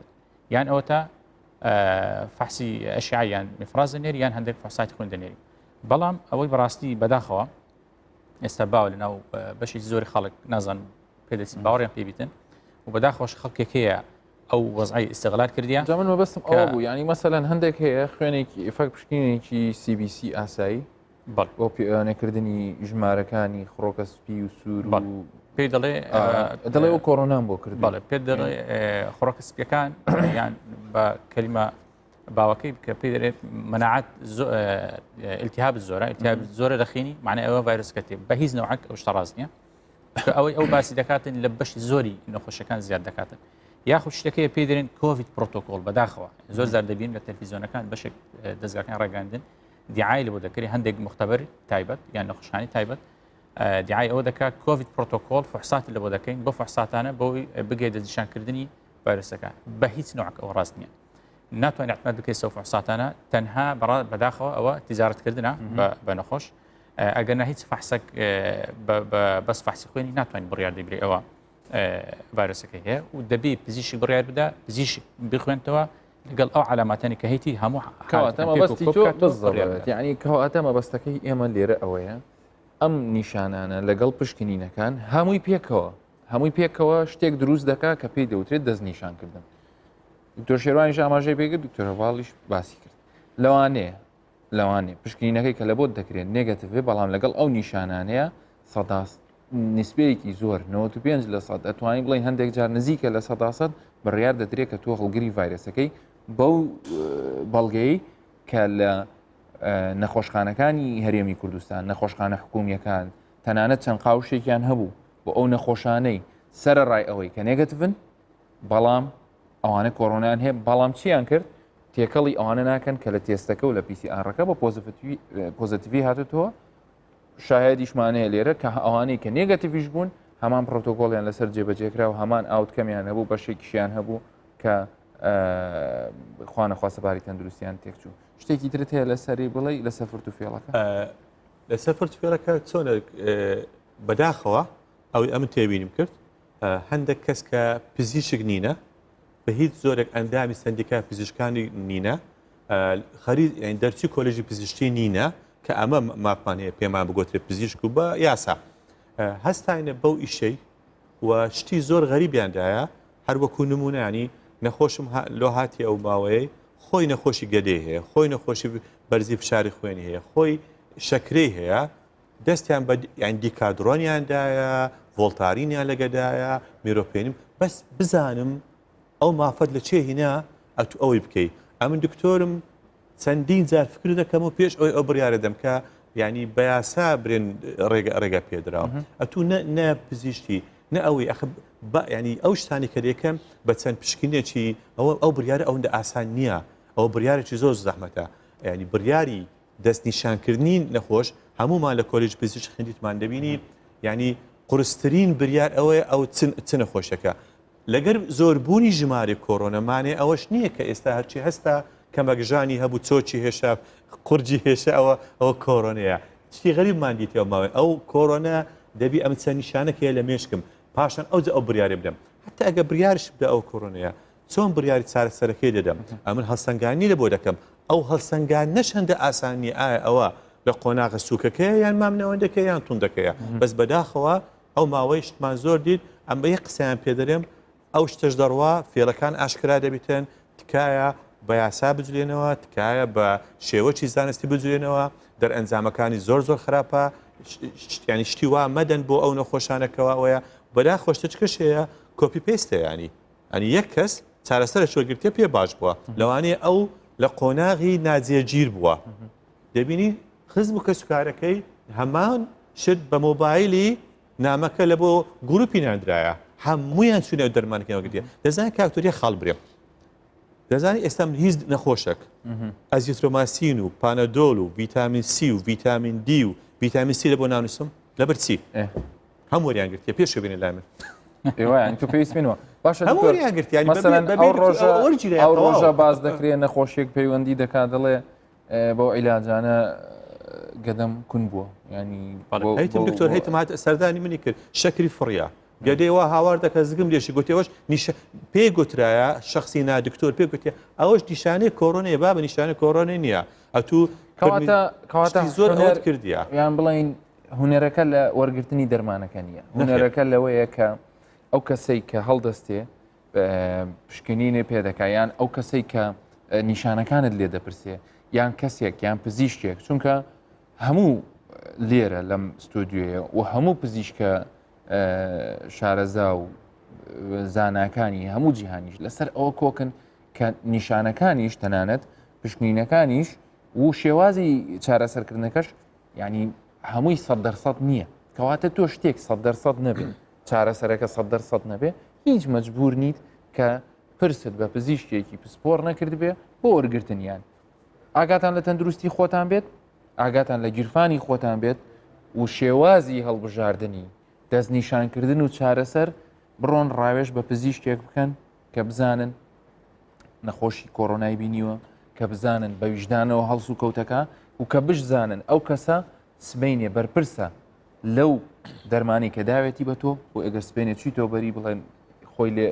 یان ئەوە تا فحسی ئەشعە یان مفراز دەنێری یان هەندێک فحساتی خوێن دەنێری بەڵام ئەوەی بەڕاستی بەداخەوە ئێستا باوە لە ناو بەشێکی زۆری خەڵک نازان پێدەچین باوەڕیان پێبیتن و بەداخەوەش خەڵکێک هەیە ئەو وەزعی ئیسیغلال کردیان جا من مەبەستم ئەوە بوو یعنی مەسەلەن هەندێک هەیە خوێنێکی ئیفەک پشکنینێکی CBC ئاسایی بەڵێ بۆ پێوانەکردنی ژمارەکانی خڕۆکە سپی و سوور و پێی دەڵێ دەڵێ ئەو کۆرۆنام بۆ کرد بەڵێ پێ دەڵێ خڕۆکە سپیەکان یان بە کەلیمە باوەکەی کە پێی دەڵێت مناعەت التهاب زۆرە التهاب زۆرە دەخینی معنی ئەوە ڤایرۆسەکە تێ بە هیچ نەوعەک ئەو شتە ڕاست نییە کە ئەوەی ئەو باسی دەکاتن لە بەشی زۆری نەخۆشەکان زیاد دەکاتن یاخود شتەکەی پێی دەرێن COVID protocol بەداخەوە زۆر زار دەبین لە تەلفیزیۆنەکان بەشێک دەستگاکان ڕێگەاندن دیعای لە بۆ دەکرێت هەندێک مختبر تایبەت یان نەخۆشخانی تایبەت دیعای ئەوە دەکات COVID protocol فحسات لە بۆ دەکەین بۆ فحساتانە بۆی بگەیت دەستنیشانکردنی ڤایرۆسەکە بە هیچ نوعک ئەوە ڕاست نییە ناتوانێت اعتماد بکەیت سەو فحساتانە تەنها بەداخەوە ئەوە تیجارەتکردنە بە نەخۆش ئەگەر نا هیچ فەحسەک بەس فەحسی خوێنی ناتوانین بڕیار دەبرێ ئەوە ڤایرۆسەکەی هەیە و دەبێ پزیشک بڕیار بدا پزیشک بخوێنتەوە لەگەڵ ئەو علاماتانی کە هەیتی هەموو کەواتە مەبەستی تۆ بالضبط یعنی کەواتە مەبەستەکەی ئێمە لێرە ئەوەیە ئەم نیشانانە لەگەڵ پشکنینەکان هەمووی پێکەوە هەمووی پێکەوە شتێک دروست دەکا کە پێی دەوترێت دەستنیشانکردن دکتۆر شێروانیش ئاماژەی پێکرد دکتۆر هەواڵیش باسی کرد لەوانەیە لەوانەیە پشکنینەکەی کە لە بۆت دەکرێت negative بێ بەڵام لەگەڵ ئەو نیشانانەیە سەدا نسبەیەکی زۆر 95 لە سەد ئەتوانین بڵین هەندێک جار نزیکە لە سەدا سەد بڕیار دەدرێت کە تۆ هەڵگری ڤایرەسەکەی بەو بەڵگەی کە لە نەخۆشخانەکانی هەرێمی کوردستان نەخۆشخانە حکومیەکان تەنانەت چەند قاوشێکیان هەبوو بۆ ئەو نەخۆشانەی سەرەڕای ئەوەی کە negative ن بەڵام ئەوانە کۆرۆنایان هەیە بەڵام چیان کرد تێکەڵی ئەوانە ناکەن کە لە تێستەکە و لە PCR ەکە بە positive ی هاتوتەوە شاهدیشمان هەیە لێرە کە ئەوانەی کە negative یش بوون هەمان پرۆتۆکۆلیان لەسەر جێبەجێکرا و هەمان outcome یان هەبوو بەشێکیشیان هەبوو کە خوانەخواستە باری تەندروستیان تێکچوو شتێکی ترت هەیە لەسەری بڵێ لەسەر فرت و فێڵەکە لەسەر فرت فێڵەکە چۆنە بەداخەوە ئەوەی ئەمن تێبینیم کرد هەندێک کەس کە پزیشک نینە بە هیچ زۆرێک ئەندامی سندیکای پزیشکانی نینە خەری دەرچی کۆلێژی پزیشکی نینە کە ئەمە مافمان هەیە پێمان بگوترێت پزیشک و بە یاسا هەستاینە بەو ئیشەی. و شتی زۆر غەریبیان دایە هەر وەکو نمونە ینی نەخۆشم لۆ هاتی ئەو ماوەیەی خۆی نەخۆشی گەدەی هەیە خۆی نەخۆشی بەرزی فشاری خوێنی هەیە خۆی شەکرەی هەیە دەستیان بە یان دیکادرۆنیان دایە ڤۆڵتارینیان لەگەدایە میرۆپێنیم بەس بزانم ئەو مافەت لە چێ هینا ئەتو ئەوەی بکەی ئەمن دکتۆرم چەندین جار فکر دەکەم و پێش ئەوی ئەو بڕیارە دەم کە ینی بە یاسا برێن ڕێگە ڕێگە پێدراوە ئەتوو نە نە پزیشکی نە ئەوەی ئەخ ینی ئەو شتانی کە دەکەم بە چەند پشکنێکی ئەوە ئەو بڕیارە ئەوەندە ئاسان نییە ئەوە بڕیارێکی زۆر زەحمەتە ینی بڕیاری دەستنیشانکردنی نەخۆش هەمومان لە کۆلیژ پزیشک خوێندیتمان دەبینی ینی قورسترین بریار ئەوەیە ئەو چ نەخۆشەکە لەگەر زۆربوونی ژمارەی کۆرۆنا مانای ئەوەش نییە کە ئێستا هەرچی هەستا کەمەک ژانی هەبوو چۆکی هێشا قورجی هێشا ئەوە ئەوە کۆرۆنەیە شتی غەریبمان دیتی ئەو ماوەی ئەو کۆرۆنا دەبی ئەم چەند نیشانەکەیە لە مێشکم پاشان ئەو ئەو بریارێ بدەم حتا ئەگە بریارش بدە ئەو کۆرۆنەیە چۆن بریاری چارەسەرەکەی دەدەم ئەمن هەڵسەنگانی لە بۆ دەکەم ئەو هەڵسەنگان نەشەندە ئاسان نییە ئایا ئەوە لە قۆناغە سوکەکەیە یان مامناوەندەکە یان توندەکەیە بەس بەداخەوە ئەو ماوەی شتمان زۆر دیت ئەم بە یەک قسەیان پێ دەرێم ئەو شتەش دەڕوا فێڵەکان ئاشکرا دەبیتن تکایە بە یاسا بجلێنەوە تکایە بە شێوەی زانستی بجلێنەوە دەرئەنجامەکانی زۆر زۆر خراپە ینی شتی وا مەدەن بۆ ئەو نەخۆشانەکەەوە ئەوەیە بەدا خۆشتچکەش هەیە copy paste ە ینی ئەنی یەک کەس چارەسەرە شۆگرتە پێ باش بووە لەوانەیە ئەو لە قۆناغی ناجێگیر بووە دەبینی خزم و کەسوکارەکەی هەمان شت بە مۆبایلی نامەکە لە بۆ گروپی ناندرایە هەمویان چونە دەرمانەکەی وەگرتیە دەزانین کاکتۆریە خاڵ برێم دەزانی ئێستا من هیچ نەخۆشێک ئەزیترۆماسین و پانەدۆل و ڤیتامین سی و ڤیتامین دی و ڤیتامین سی لە بۆ نانووسم لەبەر چی هەم وەریان گرتیە پێش بینە لای من ئێوەیان تو پێویست منەوە باشە هەموو وەریان گرتیان مەسەلەن ئەو ڕۆژە ئەو ڕۆژە باز دەکرێت نەخۆشیێک پەیوەندی دەکات دەڵێ بەو عیلاجانە گەدەم کون بووە ینی هیتم دکتۆر هیتم هات سەردانی منی کرد شەکری فڕیا گەدەی وا هاوار دەکە زگم لێشی گوتێوەش نیشە پێی گوترایە شخصی نادکتۆر پێ گوتێ ئەوەش نیشانەی کۆرۆنەیە بابە نیشانە کۆرۆنە نییە ئەتوو کەواتە کەواتە زۆر ئەوەت کردیە یان بڵین هوەرەکە لە وەرگرتنی دەرمانەکە نییە هوەرەکە لەوەیە کە ئەو کەسەی کە هەڵدەستێ پشکنینێ پێ دەکا یان ئەو کەسەی کە نیشانەکانت لێ دەپرسێ یان کەسێک یان پزیشکێک چونکە هەموو لێرە لەم ستۆدیۆیە و هەموو پزیشکە شارەزا و زاناکانی هەموو جیهانیش لەسەر ئەوە کۆکن کە نیشانەکانیش تەنانەت پشکنینەکانیش و شێوازی چارەسەرکردنەکەش ینی هەمووی سە دەرسەد نییە کەواتە تۆ شتێک سە دەرسەد نەبێت چارەسەرەکە سەد دەرسەد نەبێ هیچ مەجبور نیت کە پرست بە پزیشکێکی پسپۆر نەکردبێ بۆ وەرگرتنیان ئاگاتان لە تەندروستی خۆتان بێت ئاگاتان لە گیرفانی خۆتان بێت و شێوازی هەڵبژاردننی دەستنیشانکردن و چارەسەر بڕۆن ڕاوێژ بە پزیشکێک بکەن کە بزانن نەخۆشی کۆرۆنای بینیوە کە بزانن بە ویژدانەوە هەڵس و کەوتەکە و کە بشزانن ئەو کەسە سبینێ بەرپرسە لەو دەرمانی کە داوێتی بە تۆ و ئەگەر سپێنێ چیتەوە بەری بڵێن خۆی لێ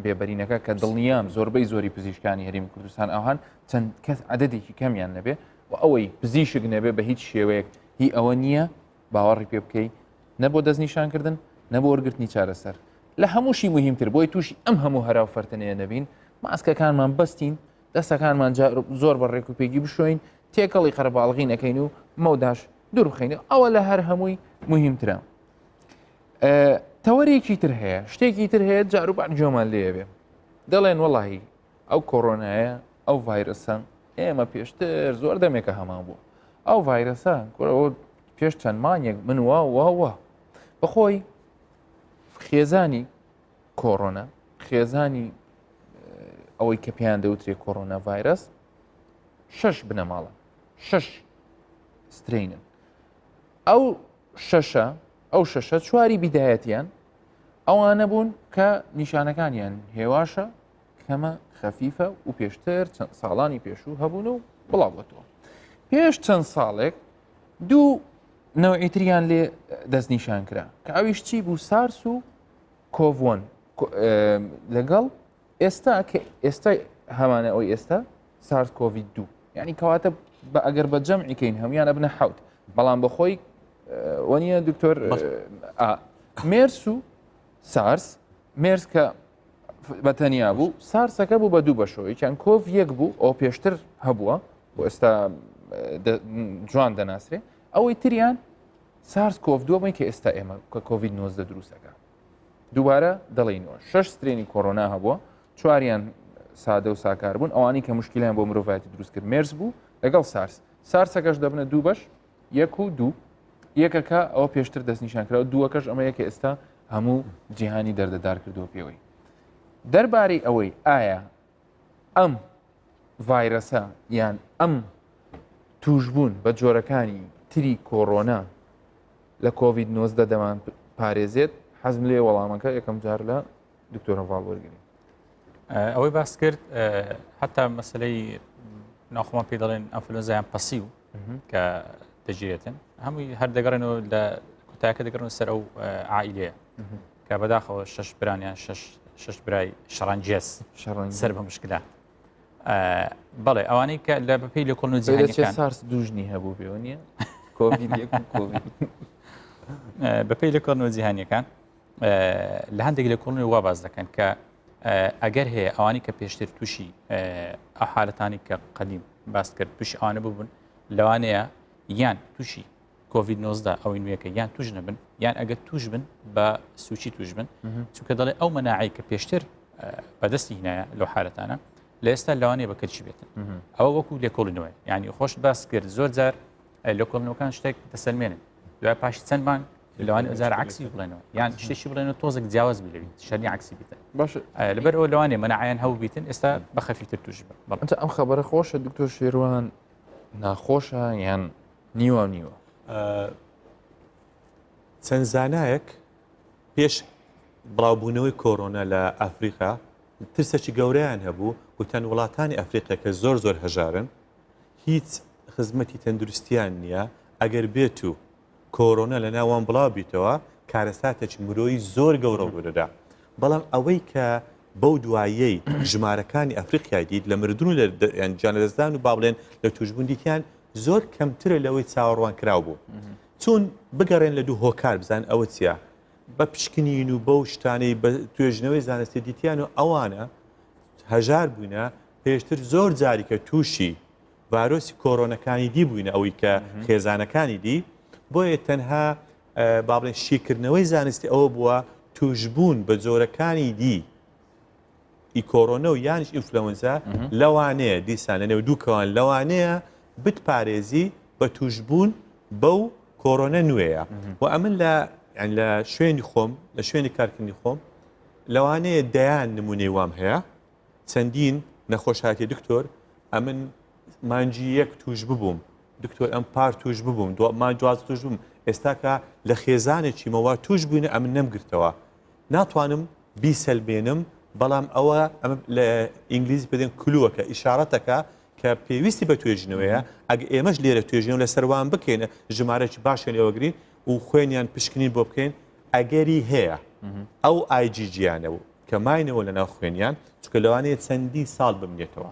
بێبەرینەکە کە دڵنیام زۆربەی زۆری پزیشکانی هەریم کوردستان ئەوهان چەند کەس عددێکی کەمیان نەبێ و ئەوەی پزیشک نەبێ بە هیچ شێوەیەک هی ئەوە نییە باوەڕی پێ بکەی نە بۆ دەستنیشانکردن نە بۆ وەرگرتنی چارەسەر لە هەمووشی مهمتر بۆی تووشی ئەم هەموو هەرا و فەرتنەیە نەبین ماسکەکانمان بەستین دەستەکانمان زۆر بە ڕێک و پێکی بشۆین تێکەڵی قەرەباڵغی نەکەین و مەوداش دوور بخەین ئەوە لە هەر هەمووی مهمترە تەوەرێکی تر هەیە شتێکی تر هەیە جاروبار گوێمان لێبێ دەڵێن وەڵاهی ئەو کۆرۆنایە ئەو ڤایرەسە ئێمە پێشتر زۆر دەمێکە هەمان بوو ئەو ڤایرەسە پێش چەند مانگێک من وا وا وا بەخۆی خێزانی کۆرۆنا خێزانی ئەوەی کە پێیان دەوترێ کۆرۆنا ڤایرەس شەش بنەماڵە شەش strain ن ئەو شەشە ئەو شەشە چواری بیدایەتیان ئەوانە بوون کە نیشانەکانیان هێواشە کەمە خەفیفە و پێشتر چەند ساڵانی پێشوو هەبوون و بڵاوبووەوە پێش چەند ساڵێک دوو نەوعیتریان لێ دەستنیشان کرا کە ئەویش چی بوو سارس و کۆڤۆن لەگەڵ ئێستا کە ئێستا هەمانە ئەوی ئێستا سارس کۆڤید دوو یعنی کەواتە بە ئەگەر بە جەمعی کەین هەمویان ئەبنە حوت بەڵام بەخۆی وەنیە دکتۆر مێرس و. سارس مێرس کە بە تەنیا بوو سارسەکە بوو بە دوو بەشەوە یەکیان کۆڤ یەک بوو ئەو پێشتر هەبووە بۆ ئێستا جوان دەناسرێ ئەوەی تریان سارس کۆڤ دووە بووین کە ئێستا ئێمە کە کۆڤید 19 دروستەکە دووبارە دەڵێینەوە شش strain ی کۆرۆنا هەبووە چواریان سادە و ساکار بوون ئەوانی کە مشکلیان بۆ مرۆڤایەتی دروست کرد مێرس بوو لەگەڵ سارس سارسەکەش دەبنە دوو بەش یەک و دوو یەکەکە ئەوە پێشتر دەستنیشان کراوە دووەکەش ئەمە یەکە ئێستا هەموو جیهانی دەردەدار کردووە پێوەی دەربارەی ئەوەی ئایا ئەم ڤایرەسە یان ئەم توشبوون بە جۆرەکانی تری کۆرۆنا لە کۆڤید 19 دەمان پارێزێت حەزم لێ وەڵامەکە یەکەم جار لە دکتۆر هەڤاڵ وەرگین ئەوەی باس کرد حتا مەسلەی ناخۆمان پێ دەڵێن ئەنفلۆنزایان پەسی و کە دەگیرێتن هەمووی هەر دەگەڕێنەوە لە کوتاکە دەگەڕن سەر ئەو عائلەیە کە بەداخەوە شش برانیان شش شش برای شەڕانگێز سەر بە مشکلە بەڵێ ئەوانەی کە لە بەپی لە کۆڵن جیهانەکان سارس دوژنی هەبوو پێوە نییە کۆڤید کۆڤید بەپی لە کۆڵن جیهانیەکان لە هەندێک لە کۆڵنی وا باز دەکەن کە ئەگەر هەیە ئەوانی کە پێشتر تووشی ئەو حالەتانی کە قەدیم باس کرد تووشی ئەوانە ببوون لەوانەیە یان تووشی کۆڤید 19 ئەوەی نوێەکە یان توش نەبن یان ئەگەر توش بن بە سوچی توش بن چونکە دەڵێ ئەو مەناعی کە پێشتر بەدەستی هینایە لەو حالەتانە لە ئێستا لەوانەیە بە کەلکی بێتن ئەوە وەکو لێکۆڵینەوەی یعنی خۆش باس کرد زۆر جار لێکۆڵینەوەکان شتێک دەسەلمێنن دوای پاش چەند مانگ لەوان ئەجار عکسی بڵێنەوە یان شتێکی بڵێنەوە تۆزێک جیاواز بی لەوی شەرنی عکسی بیتن باش لەبەر ئەو لەوانێ مەناعیان هەبوو بیتن ئێستا بە خەفیتر توش بن بەڵام ئەم خەبەرە خۆشە دکتۆر شێروان ناخۆشە یان نیوە نیوە؟ چەند زانایەک پێش بڵاوبوونەوەی کۆرۆنا لە ئەفریقا ترسێکی گەورەیان هەبوو گوتیان وڵاتانی ئەفریقیا کە زۆر زۆر هەژارن هیچ خزمەتی تەندروستیان نییە ئەگەر بێت و کۆرۆنا لە ناوان بڵاو بیتەوە کارەساتێکی مرۆیی زۆر گەورە ڕوودەدا بەڵام ئەوەی کە بەو دواییەی ژمارەکانی ئەفریقیای دیت لە مردن و لە گیانلەدەستدان و با بڵێن لە تووشبوون دیتیان زۆر کەمترە لەوەی چاوەڕوان کراو بوو چون بگەڕێن لە دوو هۆکار بزان ئەوە چییە بە پشکنین و بەو شتانەی بە توێژنەوەی زانستی دیتیان و ئەوانە هەژار بووینە پێشتر زۆر جاری کە تووشی ڤایرۆسی کۆرۆنەکانی دی بووینە ئەوەی کە خێزانەکانی دی بۆیە تەنها با بڵێن شیکردنەوەی زانستی ئەوە بووە توشبوون بە جۆرەکانی دی ئی کۆرۆنە و یانیش ئینفلەوەنزا لەوانەیە دیسان لە نێو دووکەوان لەوانەیە بتپارێزی بە توشبوون بەو کۆرۆنە نوێیە و ئەمن لە لە شوێنی خۆم لە شوێنی کارکردنی خۆم لەوانەیە دەیان نمونەی وام هەیە چەندین نەخۆش هاتیە دکتۆر ئەمن مانگی یەک توش ببووم دکتۆر ئەم پار توش ببووم دو مانگ دواز توش بووم ئێستاکە لە خێزانێکی مەوە توش بووینە ئەمن نەمگرتەوە ناتوانم بیسەلمێنم بەڵام ئەوە ئەمە لە ئینگلیزی پێدێن clue ەکە ئیشارەتەکە کە پێویستی بە توێژینەوەیە ئەگە ئێمەش لێرە توێژینەوە لەسەر وان بکەین ژمارەی باشیان لێوەگرین و خوێنیان پشکنین بۆ بکەین ئەگەری هەیە ئەو IgG یانە و کە ماینەوە لەناو خوێنیان چونکە لەوانەیە چەندین ساڵ بمنێتەوە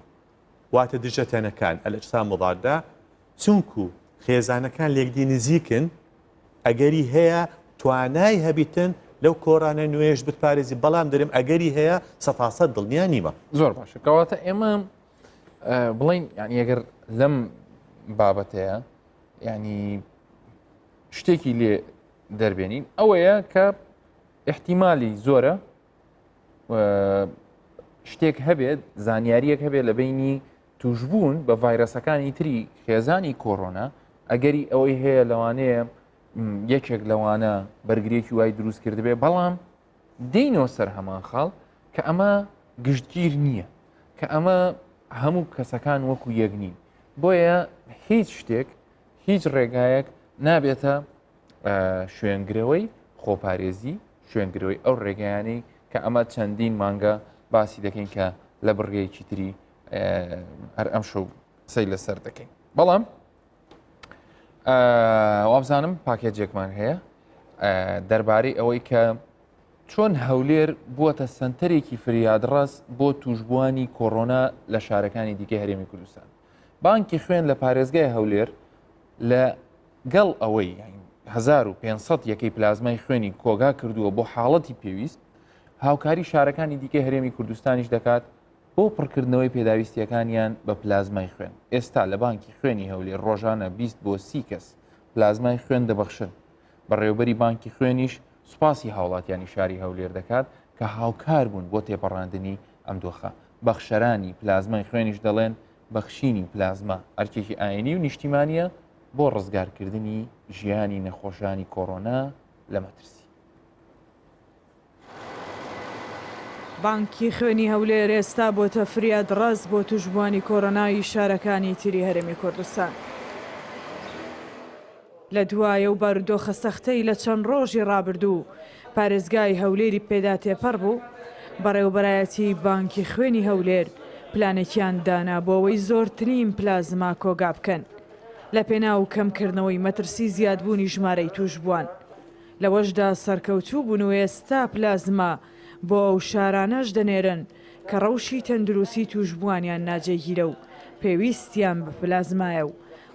واتە دژەتەنەکان الأجسام مضادە چونکو خێزانەکان لێکدی نزیکن ئەگەری هەیە توانای هەبیتن لەو کۆرانە نوێش بتپارێزی بەڵام دەرم ئەگەری هەیە سەتاسەد دڵنیا نیمە. زۆر باشە کەواتە ئێمە بڵین یعنی ئەگەر لەم بابەتەیە ینی شتێکی لێ دەربێنین ئەوەیە کە احتیممالی زۆرە شتێک هەبێت زانیاریەک هەبێت لە بینی توشبوون بە ڤایرەسەکانی تری خێزانی کۆرۆنا ئەگەری ئەوەی هەیە لەوانەیە یەکێک لەوانە بەرگرێکی وای دروست کردبێ بەڵام دێینەوە سەر هەمان خاڵ کە ئەمە گشتگیر نییە کە ئەمە هەموو کەسەکان وەکو یەک نین بۆیە هیچ شتێک هیچ ڕێگایەک نابێتە شوێنگرەوەی خۆپارێزی شوێنگرەوەی ئەو ڕێگایانەی کە ئەمە چەندین مانگە باسی دەکەین کە لە بڕگەیەکی تری هەر ئەم شەو قسەی لەسەر دەکەین بەڵام وابزانم پاکێجێکمان هەیە دەربارەی ئەوەی کە چۆن هەولێر بووەتە سنتەرێکی فریادڕەس بۆ توشبووانی کۆرۆنا لە شارەکانی دیکە هەرێمی کوردستان بانکی خوێن لە پارێزگای هەولێر لە گەڵ ئەوەی. 1500 یەکەی پلازمای خوێنی کۆگا کردووە بۆ حاڵەتی پێویست، هاوکاری شارەکانی دیکەی هەرێمی کوردستانیش دەکات بۆ پڕکردنەوەی پێداویستییەکانیان بە پلازمای خوێن. ئێستا لە بانکی خوێنی هەولێر ڕۆژانە 20 بۆ 30 کەس پلازمای خوێن دەبەخشن. بەڕێوەبەری بانکی خوێنیش سوپاسی هاوڵاتیانی شاری هەولێر دەکات کە هاوکار بوون بۆ تێپەڕاندنی ئەم دۆخە. بەخشەرانی پلازمای خوێنیش دەڵێن بەخشینی پلازما ئەرکێکی ئاینی و نیشتیمانییە بۆ ڕزگارکردنی ژیانی نەخۆشانی کۆرۆنا لە مەترسی. بانکی خوێنی هەولێر ئێستا بۆتە فریادڕەس بۆ توشبووانی کۆرۆنای شارەکانی تری هەرێمی کوردستان. لە دوای ئەو بارودۆخە سەختەی لە چەند ڕۆژی ڕابردوو پارێزگای هەولێری پێدا تێپەڕ بوو، بەڕێوەبەرایەتی بانکی خوێنی هەولێر پلانێکیان دانا بۆ ئەوەی زۆرترین پلازما کۆگا بکەن لە پێناو کەمکردنەوەی مەترسی زیادبوونی ژمارەی تووشبووان. لەوەشدا سەرکەوتوو بوون و ئێستا پلازما بۆ ئەو شارانەش دەنێرن کە ڕەوشی تەندروستی تووشبووانیان ناجێگیرە و پێویستیان بە پلازمایە و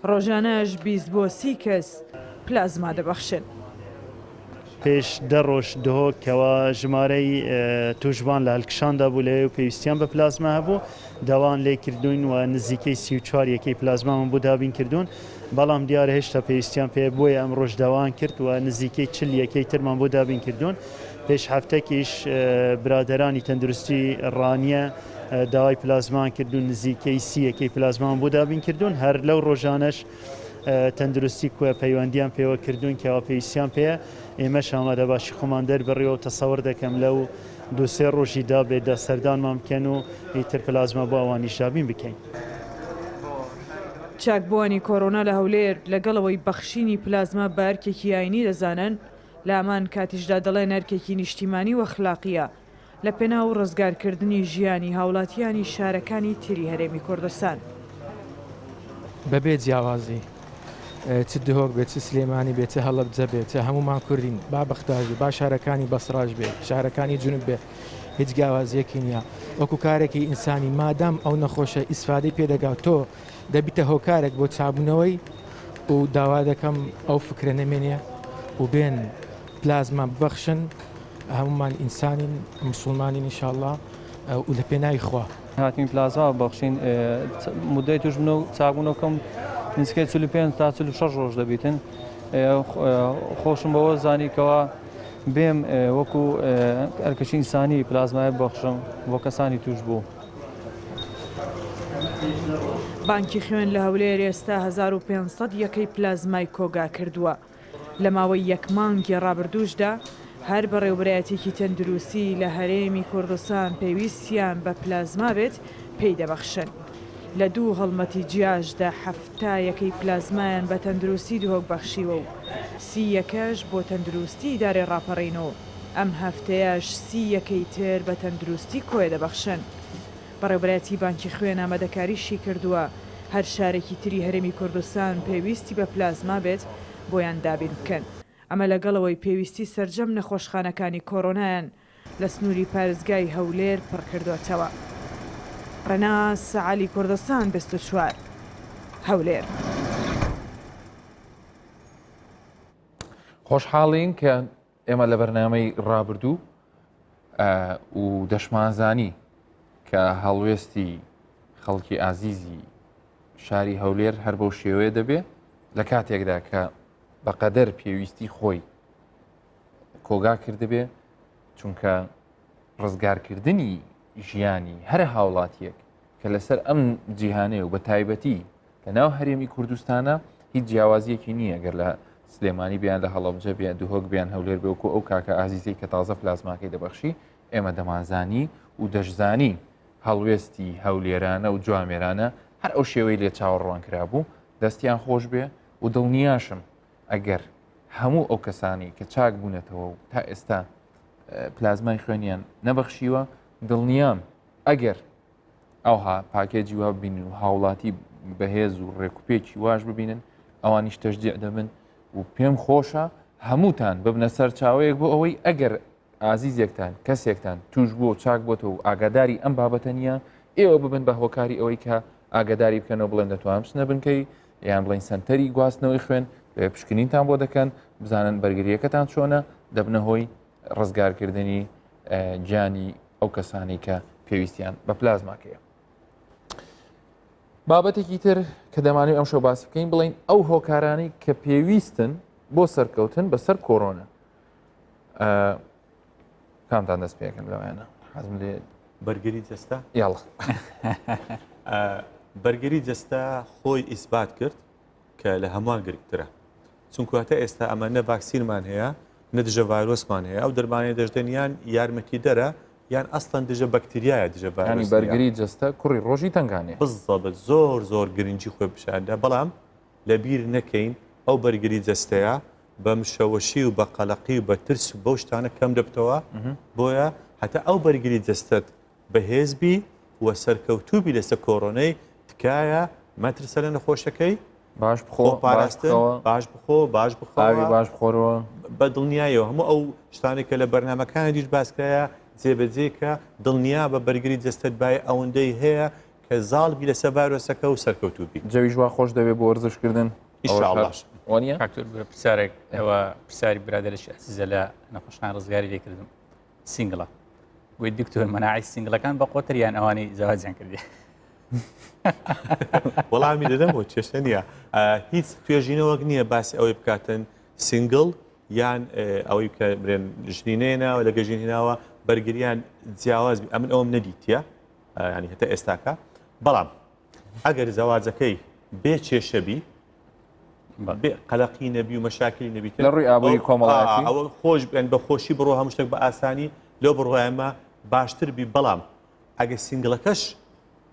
ڕۆژانەش 20 بۆ 30 کەس پلازما دەبەخشن. پێش دە ڕۆژ دهۆک کەوا ژمارەی تووشبووان لە هەلکشاندا بوو لەوێ و پێویستیان بە پلازما هەبوو داوان لێ کردووین و نزیکەی 34 یەکەی پلازمامان بۆ دابین کردوون بەڵام دیارە هێشتا پێویستیان پێیە بۆیە ئەمڕۆش داوان کرد و نزیکەی 40 یەکەی ترمان بۆ دابین کردوون پێش هەفتەکیش برادەرانی تەندروستی ڕانیە داوای پلازمان کرد و نزیکەی سی یەکەی پلازمان بۆ دابین کردوون هەر لەو ڕۆژانەش تەندروستی کوە پەیوەندیان پێوە کردوون کەوا پێویستیان پێیە ئێمەش ئامادەباشی خۆمان دەربڕیوە و تەسەور دەکەم لەو دوو سێ ڕۆژی دابێتدا سەردانمان بکەن و ئیتر پلازما بۆ ئەوانیش دابین بکەین. چاکبووانی کۆرۆنا لە هەولێر لەگەڵ ئەوەی بەخشینی پلازما بە ئەرکێکی ئاینی دەزانن، لە هەمان کاتیشدا دەڵێن ئەرکێکی نیشتیمانی و ئەخلاقییە لە پێناو ڕزگارکردنی ژیانی هاوڵاتیانی شارەکانی تری هەرێمی کوردستان. بەبێ جیاوازی چ دهۆک بێت چ سلێمانی بێت چ هەڵەبجە بێت چ هەمومان کوردین با بەختاش بێ با شارەکانی بەسڕاش بێ شارەکانی جنوب بێ هیچ گیاوازیەکی نییە وەکو کارێکی ئینسانی مادام ئەو نەخۆشە ئیسفادەی پێدەگات تۆ دەبیتە هۆکارێک بۆ چابوونەوەی و داوا دەکەم ئەو فکرە نەمێنێ و بێن پلازما ببەخشن هەمومان ئینسانین مسلمانین ئینشاءاللە و لە پێناوی خوا. هاتین پلازما ببەخشین مدەی توشبوون و چاکبوونەوەکەم نزیکەی 45 تا 46 ڕۆژ دەبیتن خۆشم بەوە زانی کەوا بێم وەکو ئەرکەشی ئینسانی پلازمای ببەخشم بۆ کەسانی توش بوو. بانکی خوێن لە هەولێر ئێستا 1500 یەکەی پلازمای کۆگا کردووە. لە ماوەی یەک مانگی ڕابردووشدا هەر بەڕێوبەرایەتیەکی تەندروستی لە هەرێمی کوردستان پێویستیان بە پلازما بێت پێی دەبەخشن. لە دوو هەڵمەتی جیاشدا 70 یەکەی پلازمایان بە تەندروستی دهۆک بەخشیوە و سی یەکەش بۆ تەندروستی ئیدارەی ڕاپەڕین و ئەم هەفتەیەش سی یەکەی تر بە تەندروستی کۆیە دەبەخشن. بەڕێوبەرایەتی بانکی خوێن ئامادەکاریشی کردووە هەر شارێکی تری هەرێمی کوردستان پێویستی بە پلازما بێت بۆیان دابین بکەن، ئەمە لەگەڵ ئەوەی پێویستی سەرجەم نەخۆشخانەکانی کۆرۆنایان لە سنووری پارێزگای هەولێر پڕکردۆتەوە. ڕێناس عەلی کوردستان 24 هەولێر. خۆشحاڵین کە ئێمە لە بەرنامەی ڕابردوو و دەشمانزانی کە هەڵوێستی خەڵکی ئازیزی شاری هەولێر هەر بەو شێوەیە دەبێ لە کاتێکدا کە بەقەدەر پێویستی خۆی کۆگا کردبێ چونکە ڕزگارکردنی ژیانی هەر هاوڵاتیەک کە لەسەر ئەم جیهانەیە و بە تایبەتی لە ناو هەرێمی کوردستانە هیچ جیاوازیەکی نییە گەر لە سلێمانی بیان لە هەڵەبجە بیان دهۆک بیان هەولێر بێوکو ئەو کاکە ئازیزەی کە تازە پلازماکەی دەبەخشی ئێمە دەمانزانی و دەشزانی هەڵوێستی هەولێرانە و جوامێرانە هەر ئەو شێوەی لێ چاوەڕوان کرابوو دەستیان خۆش بێ و دڵنیاشم ئەگەر هەموو ئەو کەسانی کە چاک بوونەتەوە و تا ئێستا پلازمای خوێنیان نەبەخشیوە دڵنیام ئەگەر ئەوها پاکێجی وا ببینن و هاوڵاتی بەهێز و ڕێکوپێکی واش ببینن ئەوانیش تەشجیع دەبن و پێم خۆشە هەمووتان ببنە سەرچاوەیەک بۆ ئەوەی ئەگەر ئازیزێکتان کەسێکتان توش بووە و چاک بۆتەوە و ئاگاداری ئەم بابەتە نییە ئێوە ببن بە هۆکاری ئەوەی کە ئاگاداری بکەنەوە بڵێن دەتوانم بچنە بنکەی یان بڵین سنتەری گواستنەوەی خوێن لەوێ پشکنینتان بۆ دەکەن. بزانن بەرگریەکەتان چۆنە دەبنە هۆی ڕزگارکردنی گیانی ئەو کەسانی کە پێویستیان بە پلازماکەیە. بابەتێکی تر کە دەمانەوێت ئەمشەو باسی بکەین بڵین ئەو هۆکارانەی کە پێویستن بۆ سەرکەوتن بەسەر کۆرۆنا کامتان دەست پێکەن لەوانە حەزم لێ بەرگری جەستە یاڵە بەرگری جەستە خۆی ئیسبات کرد کە لە هەمووان گرنگترە چونکو هەتا ئێستا ئەمە نە ڤاکسینمان هەیە نە دژە ڤایرۆسمان هەیە ئەو دەرمانەی دەشدەن یان یارمەتیدەرە یان ئەسڵەن دژە بەکتریایە دژە ڤایرۆس بەرگری جەستە کوڕی ڕۆژی تەنگانێ بزەبت زۆر زۆر گرنگی خۆی پیشاندا بەڵام لە بیر نەکەین ئەو بەرگری جەستەیە بە مشەوەشی و بە قەلەقی و بە ترس و بەو شتانە کەم دەبتەوە بۆیە هەتا ئەو بەرگری جەستەت بەهێز بی و سەرکەوتوو بی لەسەر کۆرۆنەی تکایە مەترسە لە نەخۆشەکەی باش بخۆ پاراستن باش بخۆ باش بخۆ باش بخۆرەوە بە دڵنیایەوە هەموو ئەو شتانێک کە لە بەرنمەکانی دیش باسکرایە جێبەجێ کە دڵنیا بە بەرگری جەستەت بای ئەوەندەی هەیە کە زاڵ بی لەسەر ڤایرۆسەکە و سەرکەوتوو بی جەویش وا خۆش دەوێ بۆ وەرزشکردن ئیشاڵڵاش وانە کاکتۆر پرسیارێک ئەوە پرسیاری برادەرێکی ئەزیزە لە نەخۆشخانە ڕزگاری لێکردم single ە گوی دکتۆر مەناعی single ەکان بە قۆتر یان ئەوانەی زەواجیان کردی وەڵامی دەدەمەوە کێشە نییە هیچ توێژینەوەک نییە باسی ئەوەی بکاتن single یان ئەوەی کە برێن ژنی نێناوە لە گەژین هێناوە بەرگریان جیاواز ئەمن ئەوم نەدیتە ینی هەتا ئێستاکە بەڵام ئەگەر زەواجەکەی بێ کێشەبی بێ قەلەقی نەبی و مەشاکلی نەبیت لە ڕووی ئابووری کۆمەڵایەتی ئەوە خۆش بێن بە خۆشی بڕۆ هەموو شتێک بە ئاسانی لەو بڕوایەمە باشتر بی بەڵام ئەگە single ەکەش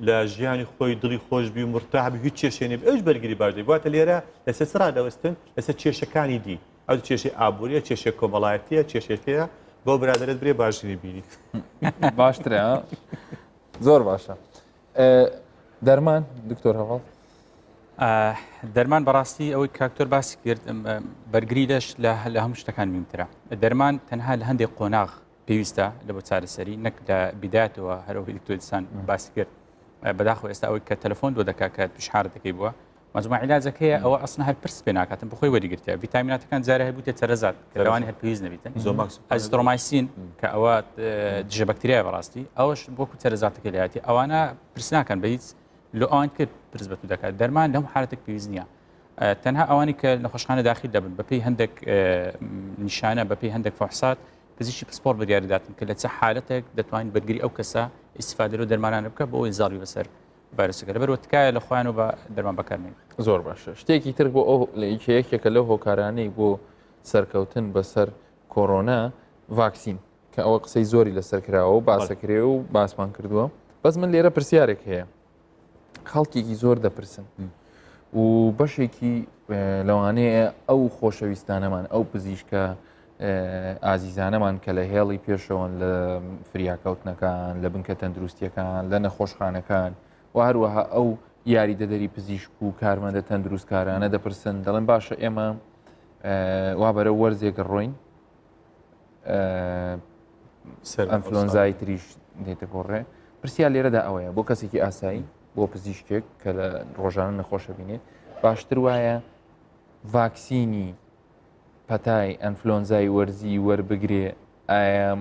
لە ژیانی خۆی دڵی خۆش بی و مرتاح بی هیچ کێشەی نەبی ئەوش بەرگری باش دەبی واتە لێرە لەسەر چ ڕادەوەستن لەسەر کێشەکانی دی ئەو کێشەی ئابووریە کێشەی کۆمەڵایەتیە کێشەکەیە بۆ برادەرت برێ باشترین بینی باشترە زۆر باشە دەرمان دکتۆر هەواڵ دەرمان بەڕاستی ئەوەی کاکتۆر باسی کرد بەرگری لەش لە هەموو شتەکان میمترە دەرمان تەنها لە هەندێک قۆناغ پێویستە لە بۆ چارەسەری نەک لە بیداتەوە هەرەوەی دکتۆرسان باسی کرد بەداخۆ ئێستا ئەوەی کە تەلەفۆن بۆ دەکات کە پیشحارەتەکەی بووە مەجموع عیلاجەکەیە ئەوە ئەسڵەن هەر پرس پێ ناکاتن بخۆی وەریگرتە ڤیتامیناتەکان جارە هەبووتە چەرەزات کە لەوانی هەر پێویست نەبیتن ئەزیترۆمایسین کە ئەوە دژە بەکتریای بەڕاستی ئەوەش وەکو چەرەزاتەکە لایەتی ئەوانە پرس ناکەن بە هیچ لۆ ئەوان کرد پرس بە تو دەکات دەرمان لەم حالەتێک پێویست نییە تەنها ئەوانی کە نەخۆشخانە داخل دەبن بەپێی هەندێک نیشانە بەپێی هەندێک فحسات پزیشکی پسپۆر بڕیاری داتن کە لە چه حالەتێک دەتوانین بەرگری ئەو کەسە ئیسفادە لەو دەرمانانە بکە بۆ ئەوەی زاڵی بەسەر ڤایرۆسەکە لەبەرەوە تکایە لە خۆیان و بە دەرمان بەکارنێن. زۆر باشە شتێکی تر بۆ ئەو یەکێکە لەو هۆکارانەی بۆ سەرکەوتن بەسەر کۆرۆنا ڤاکسین کە ئەوە قسەی زۆری لەسەر کراوە و باسەکرێ و باسمان کردووە بەس من لێرە پرسیارێک هەیە خەڵکێکی زۆر دەپرسن و بەشێکی لەوانەیە ئەو خۆشەویستانەمان ئەو پزیشکە ئازیزانەمان کە لە هێڵی پێشەوەن لە فریاکەوتنەکان لە بنکە تەندروستیەکان لە نەخۆشخانەکان و هەروەها ئەو یاریدەدەری پزیشک و کارمەندە تەندروستکارانە دەپرسن دەڵێن باشە ئێمە وا بەرە وەرزێک ڕۆین ئەنفلۆنزای تریش دێتە گۆڕێ پرسیار لێرەدا ئەوەیە بۆ کەسێکی ئاسایی بۆ پزیشکێک کە لە ڕۆژانە نەخۆشە بینێت باشتر وایە ڤاکسینی پەتای ئەنفلۆنزای وەرزی وەربگرێ ئایا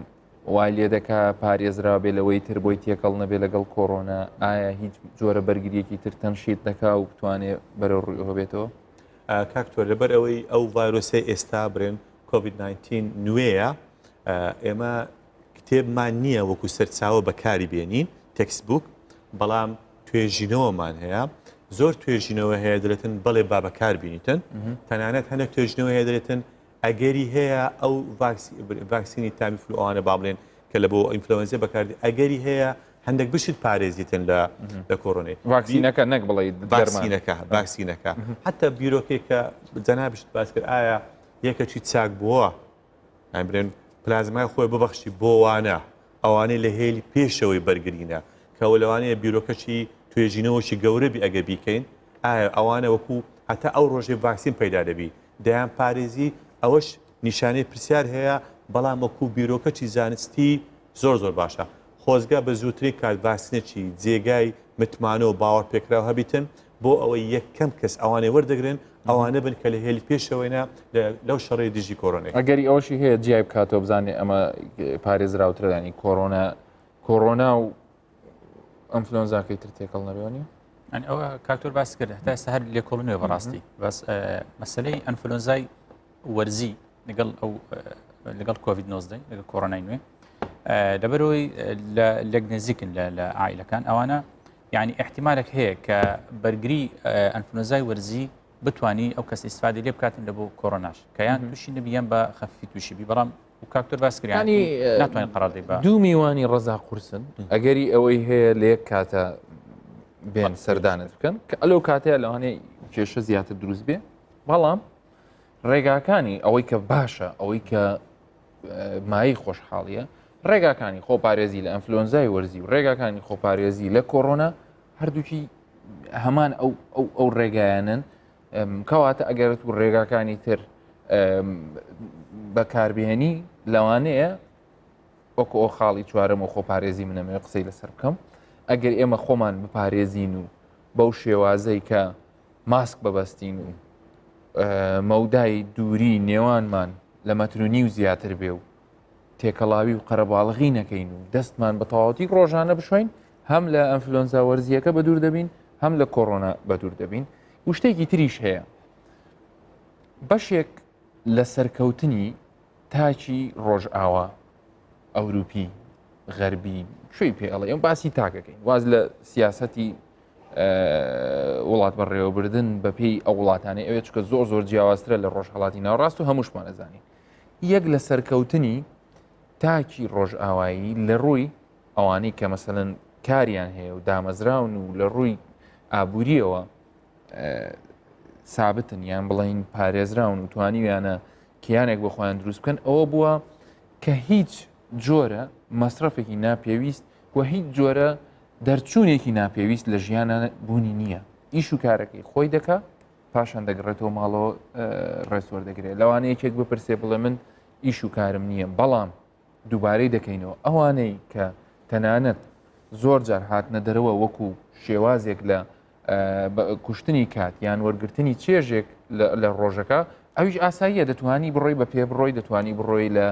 وای لێ دەکا پارێزرا بێ لەوەی تر بۆی تێکەڵ نەبێ لەگەڵ کۆرۆنا ئایا هیچ جۆرە بەرگریەکی تر تەنشیت دەکا و بتوانێ بەرەو ڕووی بێتەوە کاکتۆر لەبەر ئەوەی ئەو ڤایرۆسەی ئێستا برێن کۆڤید 19 نوێیە ئێمە کتێبمان نییە وەکو سەرچاوە بەکاری بێنین textbook بەڵام توێژینەوەمان هەیە زۆر توێژینەوە هەیە دەێتن بەڵێ با بەکار بینیتن تەنانەت هەندێک توێژینەوە هەیە دەێتن ئەگەری هەیە ئەو ڤاکسینی تامیفلو ئەوانە با بڵێن کە لە بۆ ئینفلۆنزیا بەکاردی ئەگەری هەیە هەندێک بشت پارێزیتن لە لە کۆرۆنی ڤاکسینەکە نەک بڵێ ڤاکسینەکە ڤاکسینەکە حتا بیرۆکەی کە جەنابشت باس کرد ئایا یەکەکی چاک بووە یان برێن پلازمای خۆی ببەخشی بۆ وانە ئەوانەی لە هێلی پێشەوەی بەرگرینە کەەوە لەوانەیە بیرۆکەچی توێژینەوەکی گەورە بی ئەگە بیکەین ئایا ئەوانە وەکو هەتا ئەو ڕۆژەی ڤاکسین پەیدا دەبی دەیان پارێزی ئەوەش نیشانەی پرسیار هەیە بەڵام وەکو بیرۆکەچی زانستی زۆر زۆر باشە خۆزگە بە زووترین کات ڤاکسینێکی جێگای متمانە و باوەڕ پێکراو هەبیتن. بۆ ئەوەی یەکەم کەس ئەوانەی وەردەگرن ئەوانە بن کە لە هێلی پێشەوەینە لەو شەڕەی دژی کۆرۆنای. ئەگەری ئەوەشی هەیە جیای بکاتەوە بزانێ ئەمە پارێزراوترە ینی کۆرۆنا کۆرۆنا و ئەنفلۆنزاکەی تر تێکەڵ نەبێ نیە؟ ئەن ئەوە کاکتۆر باس کرد هەتا ئێستا هەر لێکۆڵینەوە بەڕاستی بەس مەسلەی ئەنفلۆنزای وەرزی لەگەڵ ئەو لەگەڵ کۆڤید 19 لەگەڵ کۆرۆنای نوێ لەبەرەوەی لەک نزیکن لە عیلەکان ئەوانە یعنی احتیمالێک هەیە کە بەرگری ئەنفلۆنزای وەرزی بتانی ئەو کەس ئیسفادی لێ بکاتن لە بۆ کۆرۆناش کە یان تووشی نەبیان بە خەفی تووشی بی بەڵام و کاکتۆر باس کریانی ناتوانین قرار دەی بە دوو میوانی ڕەزا قورسن ئەگەری ئەوەی هەیە لە یەک کاتە بێن سەردانت بکەن کە ئەلو کاتەیە لەوانەیە کێشە زیاتر دروست بێ بەڵام ڕێگاکانی ئەوەی کە باشە ئەوەی کە مایەی خۆشحاڵیە ڕێگاکانی خۆپارێزی لە ئەنفلۆنزای وەرزی و ڕێگاکانی خۆپارێزی لە کۆرۆنا هەردووکی هەمان ئەو ئەو ئەو ڕێگایانن کەواتە ئەگەرت و ڕێگاکانی تر بەکاربهێنی لەوانەیە وەکو ئەو خاڵی چوارەم و خۆپارێزی منەمەوێ قسەی لەسەر بکەم ئەگەر ئێمە خۆمان بپارێزین و بەو شێوازەی کە ماسک ببەستین و مەودای دووری نێوانمان لە مەتر و نیو زیاتر بێ و تێکەڵاوی و قەرەباڵغی نەکەین و دەستمان بە تەواوەتی ڕۆژانە بشۆین هەم لە ئەنفلۆنزا وەرزیەکە بە دوور دەبین هەم لە کۆرۆنا بە دوور دەبین و شتێکی تریش هەیە بەشێک لە سەرکەوتنی تاکی ڕۆژئاوا ئەوروپی غەربی کوێی پێ ئەڵێ ئەم باسی تاکەکەین واز لە سیاسەتی وڵات بەڕێوەبردن بەپێی ئەو وڵاتانەی ئەوێ چکە زۆر زۆر جیاوازترە لە ڕۆژهڵاتی ناوەڕاست و هەمووشمان ئەزانین یەک لە سەرکەوتنی تاکی ڕۆژئاوایی لە ڕووی ئەوانەی کە مەسەلەن کاریان هەیە و دامەزراون و لە ڕووی ئابووریەوە سابتن یان بڵین پارێزراون و توانیویانە کیانێک بۆ خۆیان دروست بکەن ئەوە بووە کە هیچ جۆرە مەسرەفێکی ناپێویست و هیچ جۆرە دەرچوونێکی ناپێویست لە ژیانە بوونی نییە ئیش و کارەکەی خۆی دەکا پاشان دەگەڕێتەوە ماڵەوە ڕێز وەردەگرێت لەوانەیە یەکێک بپرسێ بڵێ من ئیش و کارم نییە بەڵام دووبارەی دەکەینەوە ئەوانەی کە تەنانەت زۆر جار هاتنە دەرەوە وەکو شێوازێک لە کوشتنی کات یان وەرگرتنی چێژێک لە ڕۆژەکە ئەویش ئاساییە دەتوانی بڕۆی بە پێ بڕۆی دەتوانی بڕۆی لە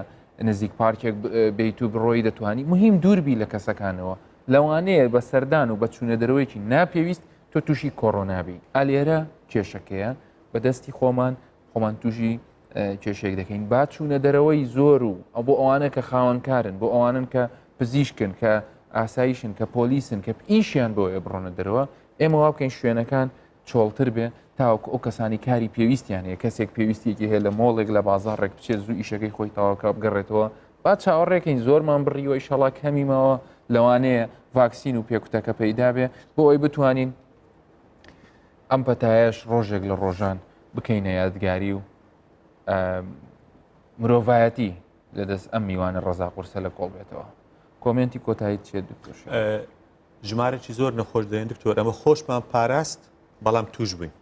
نزیک پارکێک بیت و بڕۆی دەتوانی مهم دووربی لە کەسەکانەوە لەوانەیە بە سەردان و بە چوونە دەرەوەیەکی ناپێویست تۆ تووشی کۆرۆنابی ئالێرە کێشەکەیە بەدەستی خۆمان خۆمان تووشی کێشێک دەکەین با چوونە دەرەوەی زۆر و ئەو بۆ ئەوانە کە خاوەنکارن بۆ ئەوانن کە پزیشکن کە ئاسایشن کە پۆلیسن کە ئیشیان بۆیە بڕۆنە دەرەوە ئێمە وا بکەین شوێنەکان چۆڵتر بێ تاوەکو ئەو کەسانی کاری پێویستیان هەیە کەسێک پێویستیەکی هەیە لە مۆڵێک لە بازاڕێک بچێت زوو ئیشەکەی خۆی تەواوکە بگەڕێتەوە با چاوەڕێکەین زۆرمان بڕیوە ئیشەڵا کەمی ماوە لەوانەیە ڤاکسین و پێکوتەکە پەیدا بێ بۆ ئەوەی بتوانین ئەم پەتایەش ڕۆژێک لە ڕۆژان بکەینە یادگاری و مرۆڤایەتی لەدەست ئەم میوانە ڕەزا قورسە لە کۆڵ بێتەوە کۆمێنتی کۆتایی چێت دکتۆر ژمارەی زۆر نەخۆش دەێن دکتۆر ئەمە خۆشمان پاراست بەڵام توش بووین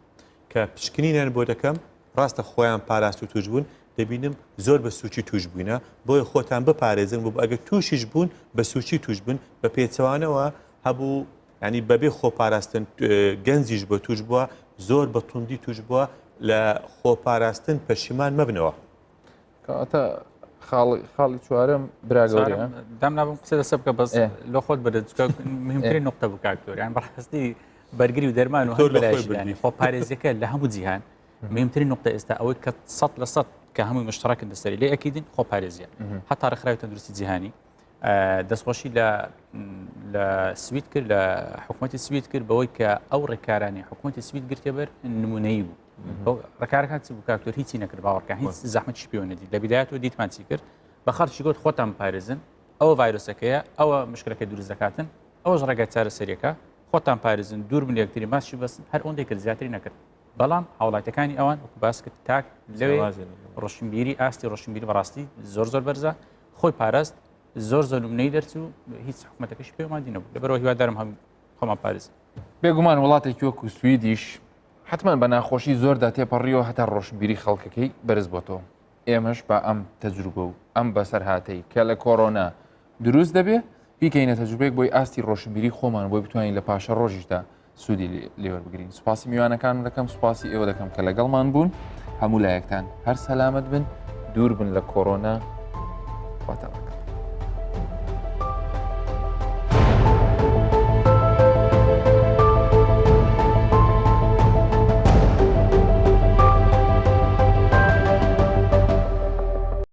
کە پشکنینیان بۆ دەکەم ڕاستە خۆیان پاراست و توش بوون دەبینم زۆر بە سوچی توش بووینە بۆیە خۆتان بپارێزن بۆ ئەگەر تووشیش بوون بە سوچی توش بن بە پێچەوانەوە هەبوو ینی بەبێ خۆپاراستن گەنجیش بە توش بووە زۆر بە توندی توش بووە لە خۆپاراستن پەشیمان مەبنەوە. کەواتە خاڵی چوارەم براگەورەیە دام نابم قسە لەسەر بکە بەس لۆ خۆت بەرە چونکە مهمترین نقطە بوو کاک دکتۆر یان بەڕاستی بەرگری و دەرمان و هەر بەلایشدانی خۆپارێزیەکە لە هەموو جیهان مهمترین نقطە ئێستا ئەوەی کە سەد لە سەد کە هەمووی مشتەرەکن لەسەری لێ ئەکیدن خۆپارێزیە هەتا ڕێکخراوی تەندروستی جیهانی دەستخۆشی لە لە سوید کرد لە حکوومەتی سوید کرد بەوەی کە ئەو ڕێکارانی حکوومەتی سوید گرتە بەر نمونەیی بوو ڕێکارەکان چی بوو کاکتۆر هیچی نەکرد باوەڕکە هیچ زەحمەتیش پێوە نەدی لە بدایەت و دیتمان چی کرد بە خەڵکی گوت خۆتان پارێزن ئەوە ڤایرۆسەکەیە ئەوە مشکلەکە دروست دەکاتن ئەوەش ڕێگای چارەسەریەکە خۆتان پارێزن دوور بن یەکتری ماسکی بەس هەر ئەوەندەی کرد زیاتری نەکرد بەڵام هاوڵاتەکانی ئەوان وەکو باس کرد تاک لەوێ ڕۆشنبیری ئاستی ڕۆشنبیری بەڕاستی زۆر زۆر بەرزە خۆی پاراست زۆر زۆر نمونەی دەرچوو هیچ حکومەتەکەش پێماندی نەبوو لەبەرەوە هیوادارم هەم خۆمان پارێز بێگومان وڵاتێکی وەکو سویدیش حتمما بە ناخۆشی زۆردا تێپەڕیەوە هەتا ڕۆشنبیری خەڵکەکەی بەرز بۆتەوە ئێمەش با ئەم تەجروبە و ئەم بەسەرهاتەی کە لە کۆرۆنا دروست دەبێ بیکەینە تەجروبەیەک بۆی ئاستی ڕۆشنبیری خۆمان بۆی بتوانین لە پاشە ڕۆژیشدا سوودی لێوەربگرین. سوپاسی میوانەکانم دەکەم، سوپاسی ئێوە دەکەم کە لەگەڵمان بوون. هەموو لایەکتان هەر سەلامەت بن، دوور بن لە کۆرۆنا. خواتان لەگەڵ.